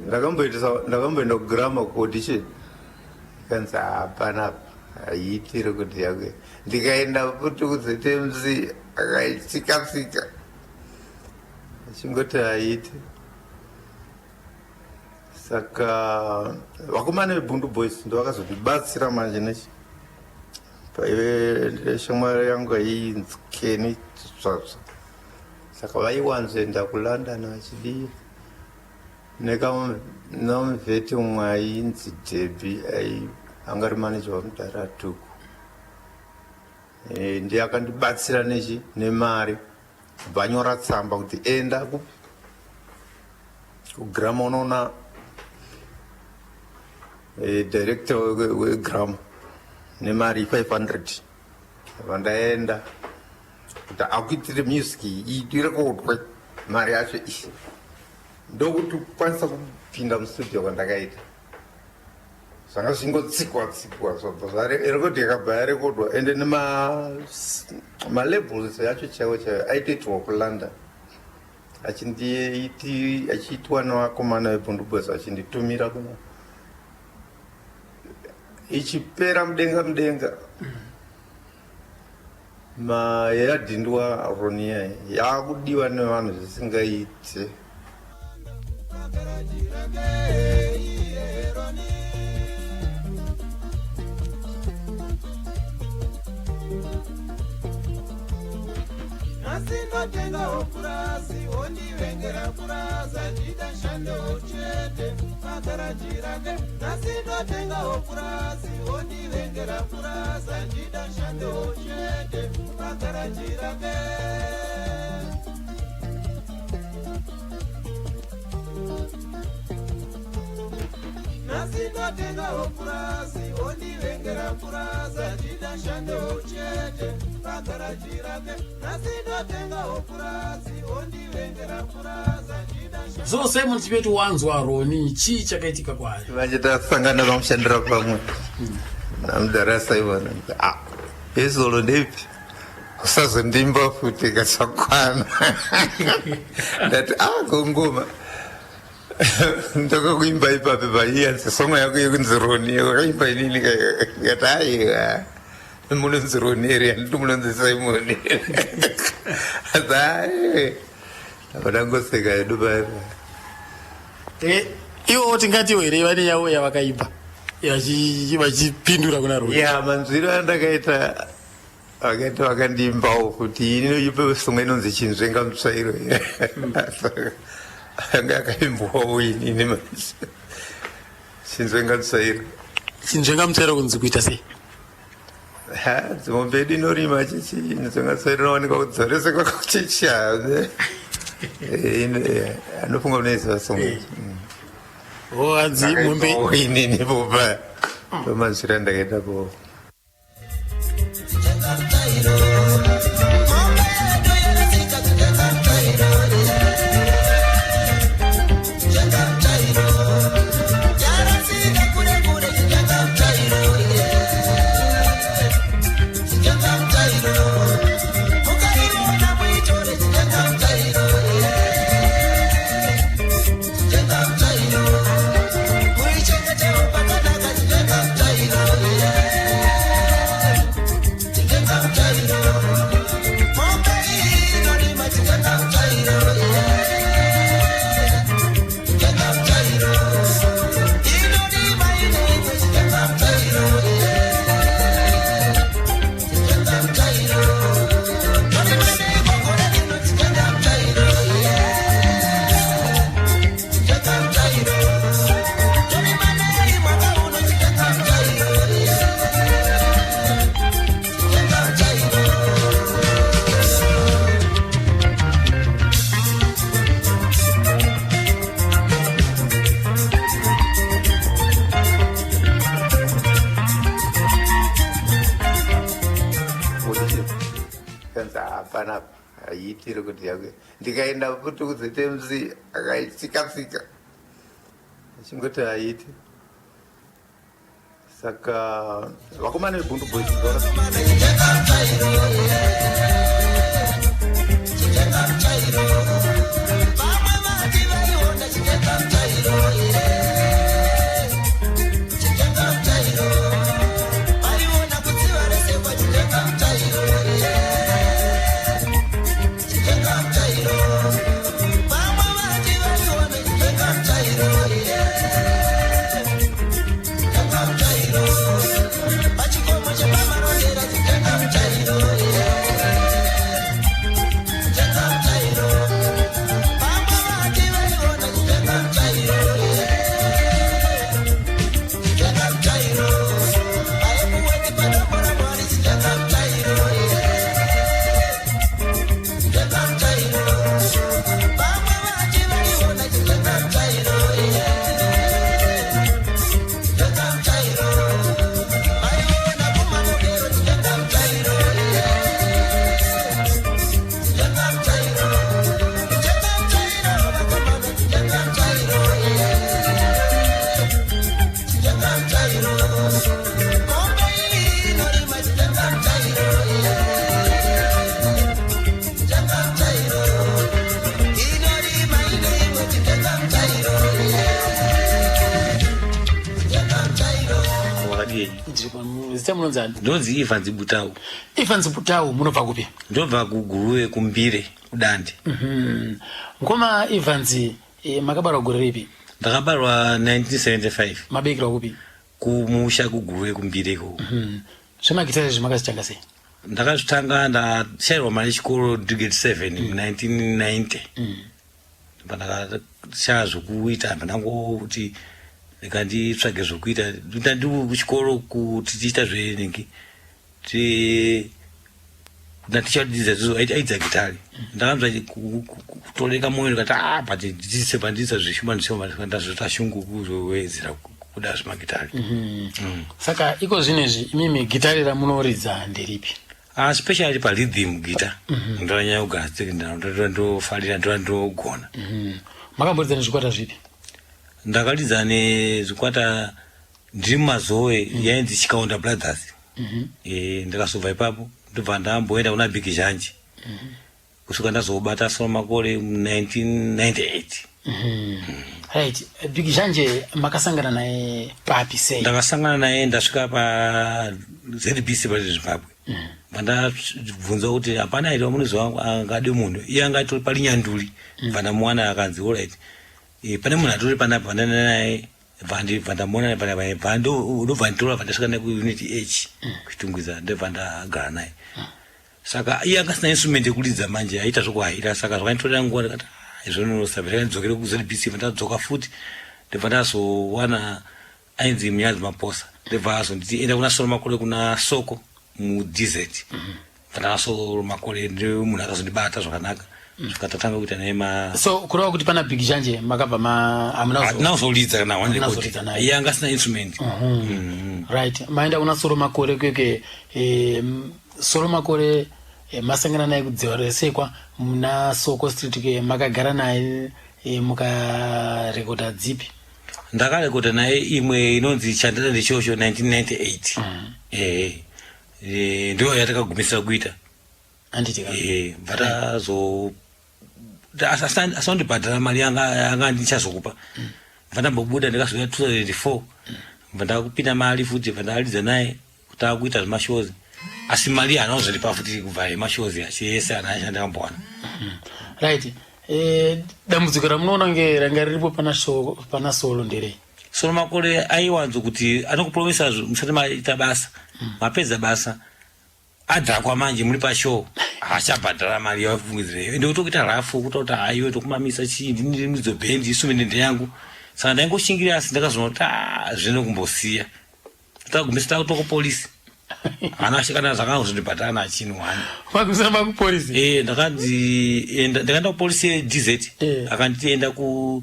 ndakamboenda kuGramma kuaudition, ikanzi hapana, haiiti rekodhi yako. Ndikaenda futi kuZMC, akaitsika tsika achingoti haiiti. Saka vakomana veBundu Boys ndo vakazondibatsira manje. Nechi paive shamwari yangu ainzi Keni Tsvatsva, saka vaiwanzoenda kuLondon vachidii nomuvheti umwe ainzi Debi, anga ari manager wamudhara Tuku. Ndiye akandibatsira nechi nemari, vanyora tsamba kuti enda kuGramma unoona director weGramma nemari 500. Vandaenda kuti akuitire music iyi irekodwe, mari yacho iyi ndokuti kukwanisa kupinda mustudio. Kwandakaita zvanga zvingotsikwa tsikwa, zvabva zvarekodhi, yakabva yarekodwa. Ende nemalabels yacho chaiwo chaiwo aitoitirwa kuLondon, achiitwa nevakomana veBundu Boys, achinditumira kuno, ichipera mudenga mudenga. Yadhindwa Ronia, yakudiwa nevanhu zvisingaiti. Nhasi ndotengawo purazi, wondivengera purazi, handida shandewo chete pagaraji rake. Nhasi ndotengawo purazi, wondivengera purazi, handida shandewo chete pagaraji rake. Nhasi ndotengawo purazi, wondivengera purazi, handida shandewo chete. garaji rake nhasi ndotengawo purazi ondivengera purazi achida. So Simon Chipetu, wanzwa Roni, chii chakaitika kwaari? Manje tasangana pamushandira pamwe namudhara Simon. Ah, yesolo ndeipi? Usazondimba futi kasakwana. Ndati ah, kongoma ndakakuimba ipapi paiyanzi songo yako yekunzi Roni wakaimba inini. Kati aiwa, munonzi Roni here? Handiti munonzi Simon? Asi ai, ndangoseka yedu paipa. Ivo tingatiwo here vane yavo yavakaimba vachipindura kuna Roni? Ya, manzwiro andakaita, vakaita vakandiimbawo futi ini songo inonzi Chinzvenga Mutsvairo, anga yakaimbwawo inini manje, Chinzvenga Mutsvairo. Chinzvenga Mutsvairo kunzi kuita sei? Ha, dzimombe edu inorima chichi Nzvenga Mutsvairo inowanikwa kudzorese kwakuchichi. Anofunga unoiziva songo. O, hanzi mombe Ndakaimbawo inini popa, ndomanzwiro andakaita po. Kanzi hapana, haiitiri kuti yake. Ndikaenda futi kuZMC, akaitsika tsika achingoti haiti. Saka vakomana veBhundu Boys. Wakadii? Zita munonzani? Ndonzi Evans Butau. Evans Butau, munobva kupi? Ndobva kuGuruve, kuMbire, kuDande. Ngoma Evans, makabarwa gore ripi? Ndakabarwa 1975. Mabekerwa kupi? Kumusha, kuGuruve, kuMbire ikoko. Zvemagitare izvi makazvitanga sei? Ndakazvitanga ndashayirwa mari yechikoro grade 7 mu1990. Pandakashaya zvokuita, pandangoti rega nditsvage zvokuita, ndiri kuchikoro kuti tiita zvenhingi natichadzidza aidza gitari. Ndakanzwa kutoreka mwoyo, ndikati a but ndidzidzise. Pandidzidza zvishoma ndishoma, ndazota shungu kuzowedzera kuda zvemagitari. Saka iko zvino izvi imimi gitari ramunoridza nderipi? Ah, especially parhythm guitar ndonyanya kugara ndofarira ndogona. Makamboridza nezvikwata zvipi? Ndakaridza nezvikwata ndiri muMazowe, yainzi Chikaonda Brothers. Ndakazobva ipapo, ndobva ndamboenda kuna Big Zhanje kusvika ndazobata Solo Makore mu1998. Right, Big Zhanje makasangana naye papi, sei? Ndakasangana naye ndasvika paZBC paZimbabwe. Vandabvunza kuti hapana here wamunoziva angade munhu, iye anga atori pari nyanduri. Bva ndamuwana, akanzi alright, pane munhu atori panapa. Vandaenda naye, bva ndamuona, bva ndobva nditora, bva ndasvika naye kuUnit H kuChitungwiza, ndobva ndagara naye. Saka iye anga asina instrument yekuridza manje, aita zvokuhaira, saka zvakanditorera nguva. Ndikati, "Ah, izvonosa ndidzokere kuZBC." Bva ndadzoka futi, ndobva ndazowana ainzi Munyazi Maposa, ndobva azonditi enda kuna Solo Makore kuna Soko muDZ. Bva ndakasolo Makore, ndi munhu akazondibata zvakanaka, svika tatanga kuita naye ma So kureva kuti pana Big Zhanje makabva ma hamuna Hatina kuzoridza kana one Hamuna record. kuzoridza naye. Iye anga asina instrument. Right, maenda kuna Solo Makore kweke. Solo Makore, masangana naye kuDzivaresekwa muna Soko Street ke, makagara naye, mukarekodha dzipi? Ndakarekodha naye imwe inonzi Chandada Ndichocho 1998. Ehe, ndiyo yatakagumisira kuita. Handiti ka? Bva tazo asandibhadhara mari yanga ndichazokupa, bva ndambobuda, ndikazouya 2004, bva ndakupinda mari futi, bva ndaridza naye takuita zvemashows, asi mari haana kuzondipa futi kubva yemashows achi ese ana achandakambowana. Right, dambudziko ramunoona kunge ranga riripo pana Solo nderei? Solo Makore aiwanzo kuti anokupromisa musati maita basa, mapedza basa adhakwa manje, muri pashow, haachabhadhara mari yafungidzireyo, ende kutokuita rafu kutoti haiwe tokumamisa chii, ndini ndidzo bhendi, instrument ndeyangu. Saka ndaingoshingira, asi ndakazoona kuti, "Ah, zvino kumbosiya." Tagumisa takuto kupolisi, hana kana zvakangozondibhadhara nachinhu one. Makuisa makupolisi? Ndakanzi ndakaenda kupolisi yeDZ. Akanditi enda ku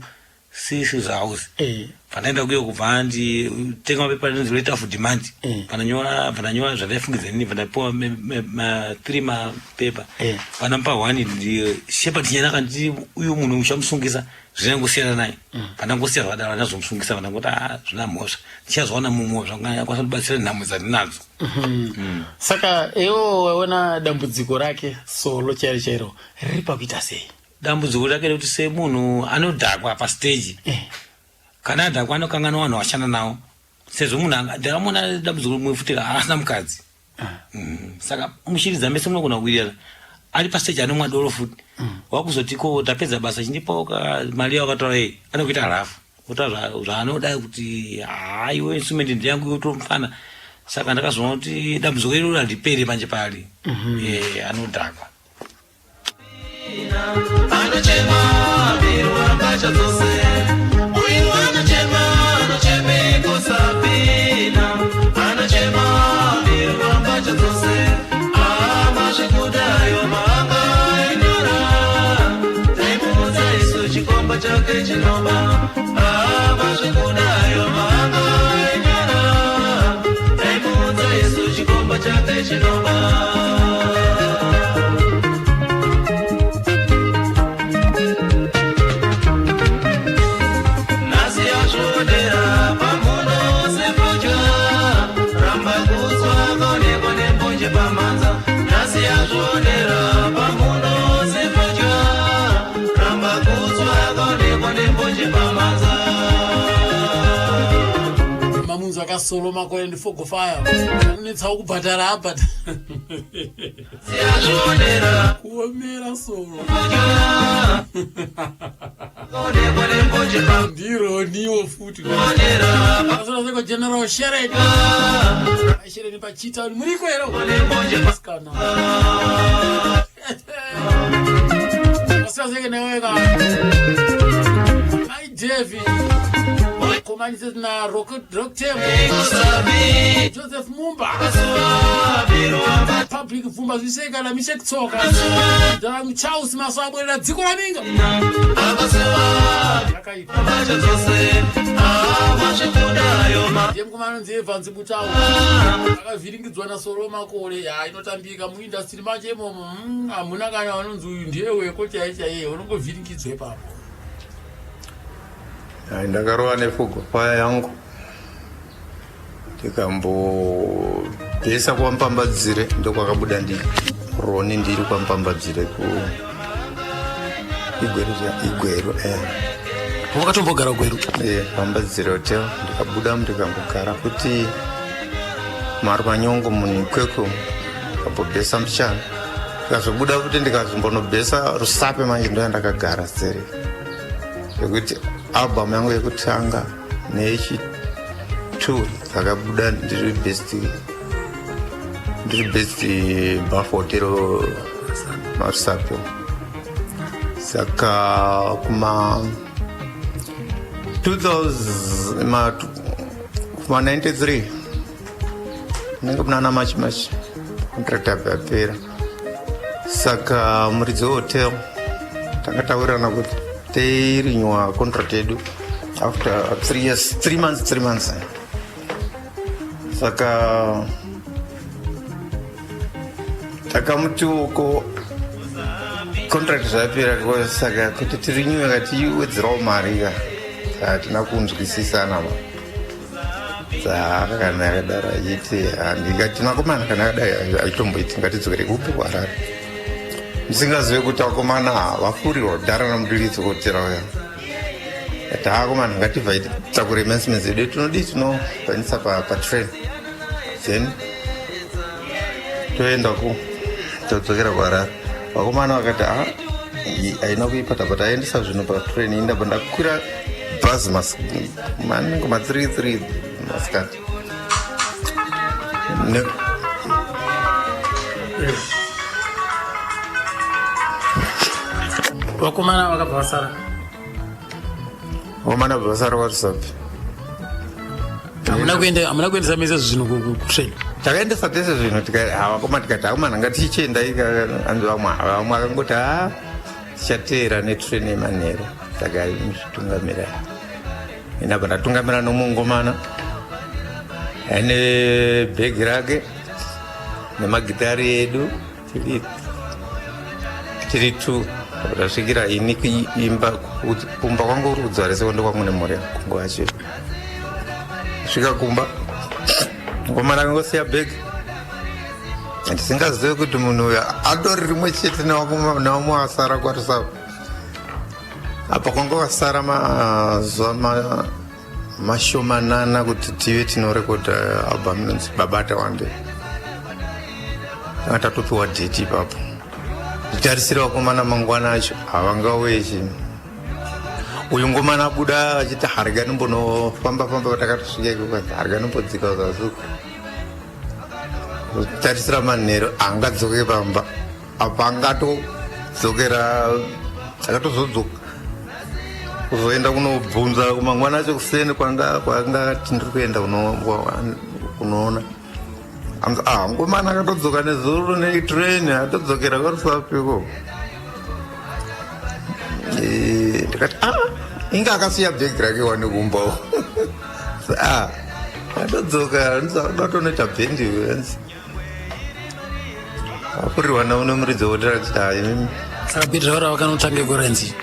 Sisu's house. Pandaenda kuyo, kubva anditenga mapepa anonzi letter of demand. Pandanyora, pandanyora zvandaifungidzira inini, pandapiwa three mapepa. Pandamupa one, Shepherd Chinyana akanditi uyu munhu uchamusungisa, zvinangosiyana naye. Pandangosiya zvakadaro, andazomusungisa. Pandangoti, "Ah, zvina mhosva, ndichazowana mumwe zvakakwanisa kundibatsira nhamo dzandinadzo." Saka iwo waona dambudziko rake Solo chairo chairo riri pakuita sei? Dambudziko rake rekuti semunhu anodhakwa pastage, kana adhakwa anokanganwa vanhu vashanda navo, sezvo munhu ndakamuona dambudziko rimwe futi, asina mukadzi. Saka mushiridza mese munogona kuwirirana, ari pastage anomwa doro futi, wakuzoti ko tapedza basa, chindipawo mari yawakataura iyi, anokuita rafu kuta zvaanoda kuti haiwe instrument ndeyangu yotomufana. Saka ndakazoona kuti dambudziko iroro hariperi manje pari. Anodhakwa. Anochema birwa mbatya dzose uyu, anochema, anochemeko Safina, anochema birwa mbatya dzose. Amazvikudayo manga enyora, taimuudza isu chikomba chake chinoba. Amazvikudayo manga enyora, taimuudza isu chikomba chake chinoba. Nhasi yazvodera pamuno sepodya, ramba kutswa kaonekwa nembonje pamhanza. Nhasi yazvodera pamuno sepodya, ramba kutswa kaonekwa nembonje pamhanza. Mamunzi akaSolo Makore ndifogofaya, anonetsawo kubhadhara, abhadhara. Yazvodera kuomera Solo. kaonekwa nembonje pamhanza. Ndironiwo futi. Asiraseko General Shereni, Shereni pachita muriko here? Nembonje. Sikana asiraseke neweka mai Devi. Komanise na Rock Rock Temple, Joseph Mumba, Public Pfumba zviseka na Mishek Tsoka, Dharangu Charles Maswabwera dziko raminga. Yakaipa. Ndiye mukomana anonzi Evans Butau akavhiringidzwa naSolo Makore. Ya inotambika muindastry manje imomo, hamuna kana vanonzi uyu ndiye weko chaiye chaiye, unongovhiringidzwa ipapo. Hai, ndakarova nefugo faya yangu ndikambobhesa kwaMupambadzire, ndokwakabuda ndi Roni ndiri kwaMupambadzire ku Igweru Igweru eh. Wakatombogara Gweru? Eh, Pambadzire Hotel. Ndikabuda ndikambogara kuti Marumanyongo muNikwekwe, ndikambobhesa muchana, ndikazobuda futi ndikazombonobhesa Rusape. Manje ndoya ndakagara sere yekuti album yangu yekutanga neyechi two dzakabuda ndiri best, ndiri best bafotero maRusape. Saka kuma 2000 ma kuma 93 nenge munana March, March contract yabva yapera. Saka muridzi wehotel tanga taurirana kuti teirenewa contract yedu after 3 years, 3 months, 3 months. Saka takamuti uko contract zvapera, saka kuti tirenewe katiwedzerawo mari ka. Hatina kunzwisisana ma saka kana yakadaro achiti handingati makomana, kana yakadai aitomboiti ngatidzokere kupi, kuHarare, ndisingazive kuti vakomana vafurirwa kudhara namudiridzi kotera uya. Ati akomana, ngativhai takure mainstruments edu, tinodii, tinobvanisa patrain, then toenda ku todzokera kuHarare. Vakomana vakati a haina kuipa, tabva taendesa zvinhu patrain. Indabva ndakwira bhazi manenge ma3 3 masikati. Vakomana vakabva vasara? Vakomana bva vasara kwaRusape. Hamuna kuendesa mese zvinhu kutrain? Takaendesa tese zvinhu. Vakoma tikati akomana, ngatichienda. Anzi vamwe vamwe akangoti ha, tichateera netrain yemanheru. Saka zvitungamira, inabva ndatungamira nomungomana aine bhegi rake nemagitari edu, tiri two. Tasvikira ini kuimba kumba kwangu uri kudzwa rese kwendo kwangu nemhuri yangu kunguva yacho. Svika kumba, ngomana akangosiya bhegi. Ndisingazive kuti munhu uyu atori rimwe chete nevamwe vasara kwaRusape. Apa kwanga kwasara mazuva mashomanana kuti tive tinorekodha album inonzi Babata Wande. Tanga tatopiwa date ipapo, nditarisira vakomana mangwana acho havangauye. Chini uyu ngomana abuda achiti harga nimbonofamba famba. Takatosvika ikoko, harga nimbodzika zasi, tarisira manheru angadzoke pamba apa, angatodzokera, akatozodzoka kuzoenda kunobvunza mangwana acho kuseni kwanga kwanga tindiri kuenda kunoona. Anzi ah, ngomana akatodzoka nezuro netrain, atodzokera kwaRusapeko. Ndikati ah, inga akasiya bhegi rake wane kumbawo. Ah, atodzoka atonoita bhendi anzi afurirwa nomuridzi wehotera achiti hai. Saka bhendi ravo ravakanotanga ikorenzi?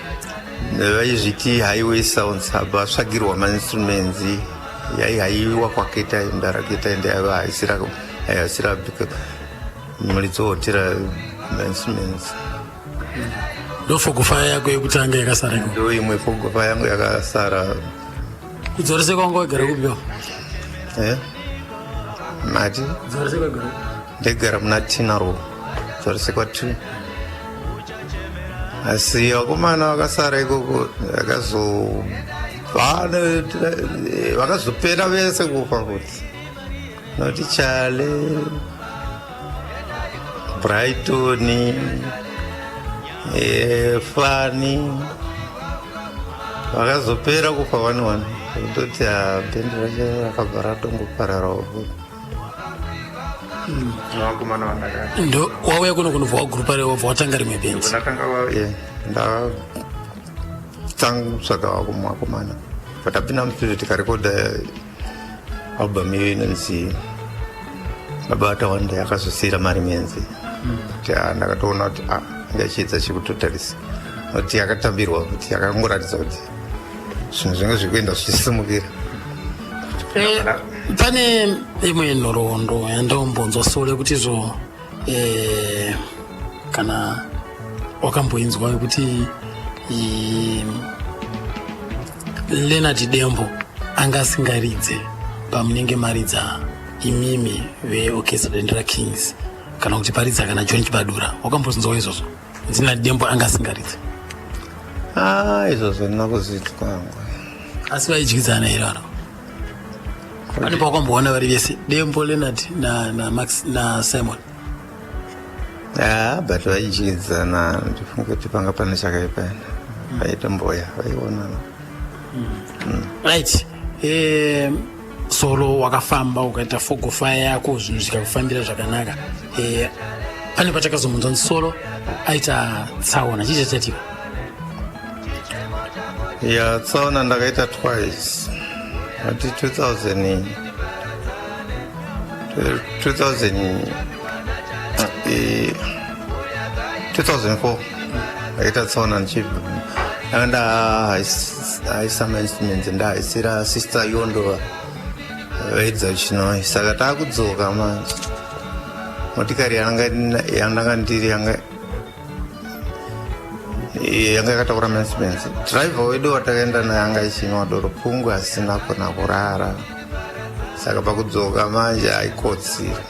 Vaizviti Highway Sounds. Apa atsvagirwa mainstruments, yaihaiwa kwaketa ndaraketa ende aiva haisira haisira muridzi wehotera mainstruments. Ndo Fogo Fire yako yekutanga yakasara iko? Ndo imwe Fogo Fire yangu yakasara. Kudzoreseka wanga wagara kupiwa? Eh? Mati? Kudzoreseka wagara? Ndaigara muna Tinaro, Dzoresekwa 2, asi vakomana vakasara ikoko vakazopera vese kufa futi, noti Chale, Brighton, Fani, vakazopera kufa vani vani. Kutoti ah, bhendi racho rakabva ratongopararawo. Vakomana vandaka. Ndo wauya kuno kunobva wagurupa rewo wabva watanga rimwe bhendi. Ndakatanga ndatanga kutsvaga vakomana. Patapinda mustudio tikarekodha album iyo inonzi Baba Tawanda yakazosiira mari menzi. Kuti ah, ndakatoona kuti ah, ingachiedza chekutotarisa. Kuti yakatambirwa kuti yakangoratidza kuti zvinhu zvinge zvikuenda zvichisimukira. Eh, pane imwe nhoroondo yandombonzwa sole kuti izvo eh, kana wakamboinzwa yekuti eh, Leonard Dembo anga asingaridze pamunenge maridza imimi veOrchestra Dendera Kings kana kuti paridza kana John Chibadura wakambozvinzwa izvozvo Leonard Dembo anga asingaridze? Ah, izvozvo ndina kuzvinzwa hangu. Asi vaidyidzana here vana? Pane pawakamboona vari vese Dembo, Leonard na, na Max na Simon? Ah, but vaidyidzana ndifunge kuti panga pane chakaipa vaitomboya vaionana. Right. Eh, solo wakafamba ukaita fogofaya yako zvinhu zvikakufambira zvakanaka. Eh, pane patakazomunzwa solo aita tsaona chii chachaitika? Ya tsaona ndakaita twice. Ati 2000 2000 eh, 2004 ndakaita tsaona ndichibva ndanga ndahaisa mainstruments ndahaisira sister yondo vaidza chinoi saka taakudzoka manje motikari yandanga ndiri yanga yanga yakatakura mainstruments driver wedu watakaenda naye anga ichinwa doro pungwe asina kona kurara saka pakudzoka manje aikotsira.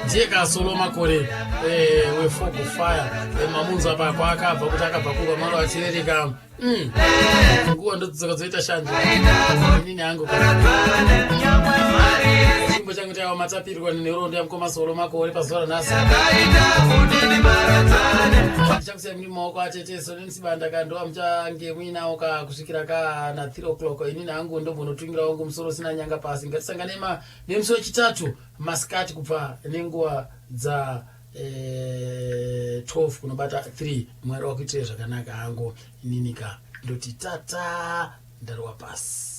Ndiye kasolo makore eh, wefog fire eh, mamunzwa apa kwaakabva kuti akabva kuva maro achirereka nguva ndodzoka dzoita shanje inini hangu chimbo changu chaiwa matapirwa nenhoroondo yamukoma solo makore pazuva ranhasi ndichakusiya muri maoko atete sonenisibanda ka ndo amuchange muinawo ka kusvikira kana 3 o'clock inini hangu ndombonotungira wangu musoro usina nyanga pasi ngatisangane nemusi wechitatu masikati kubva nenguva dza eh, 12 kunobata 3 mwari wakuitire zvakanaka hangu ininika ndoti tata ndarowa pasi.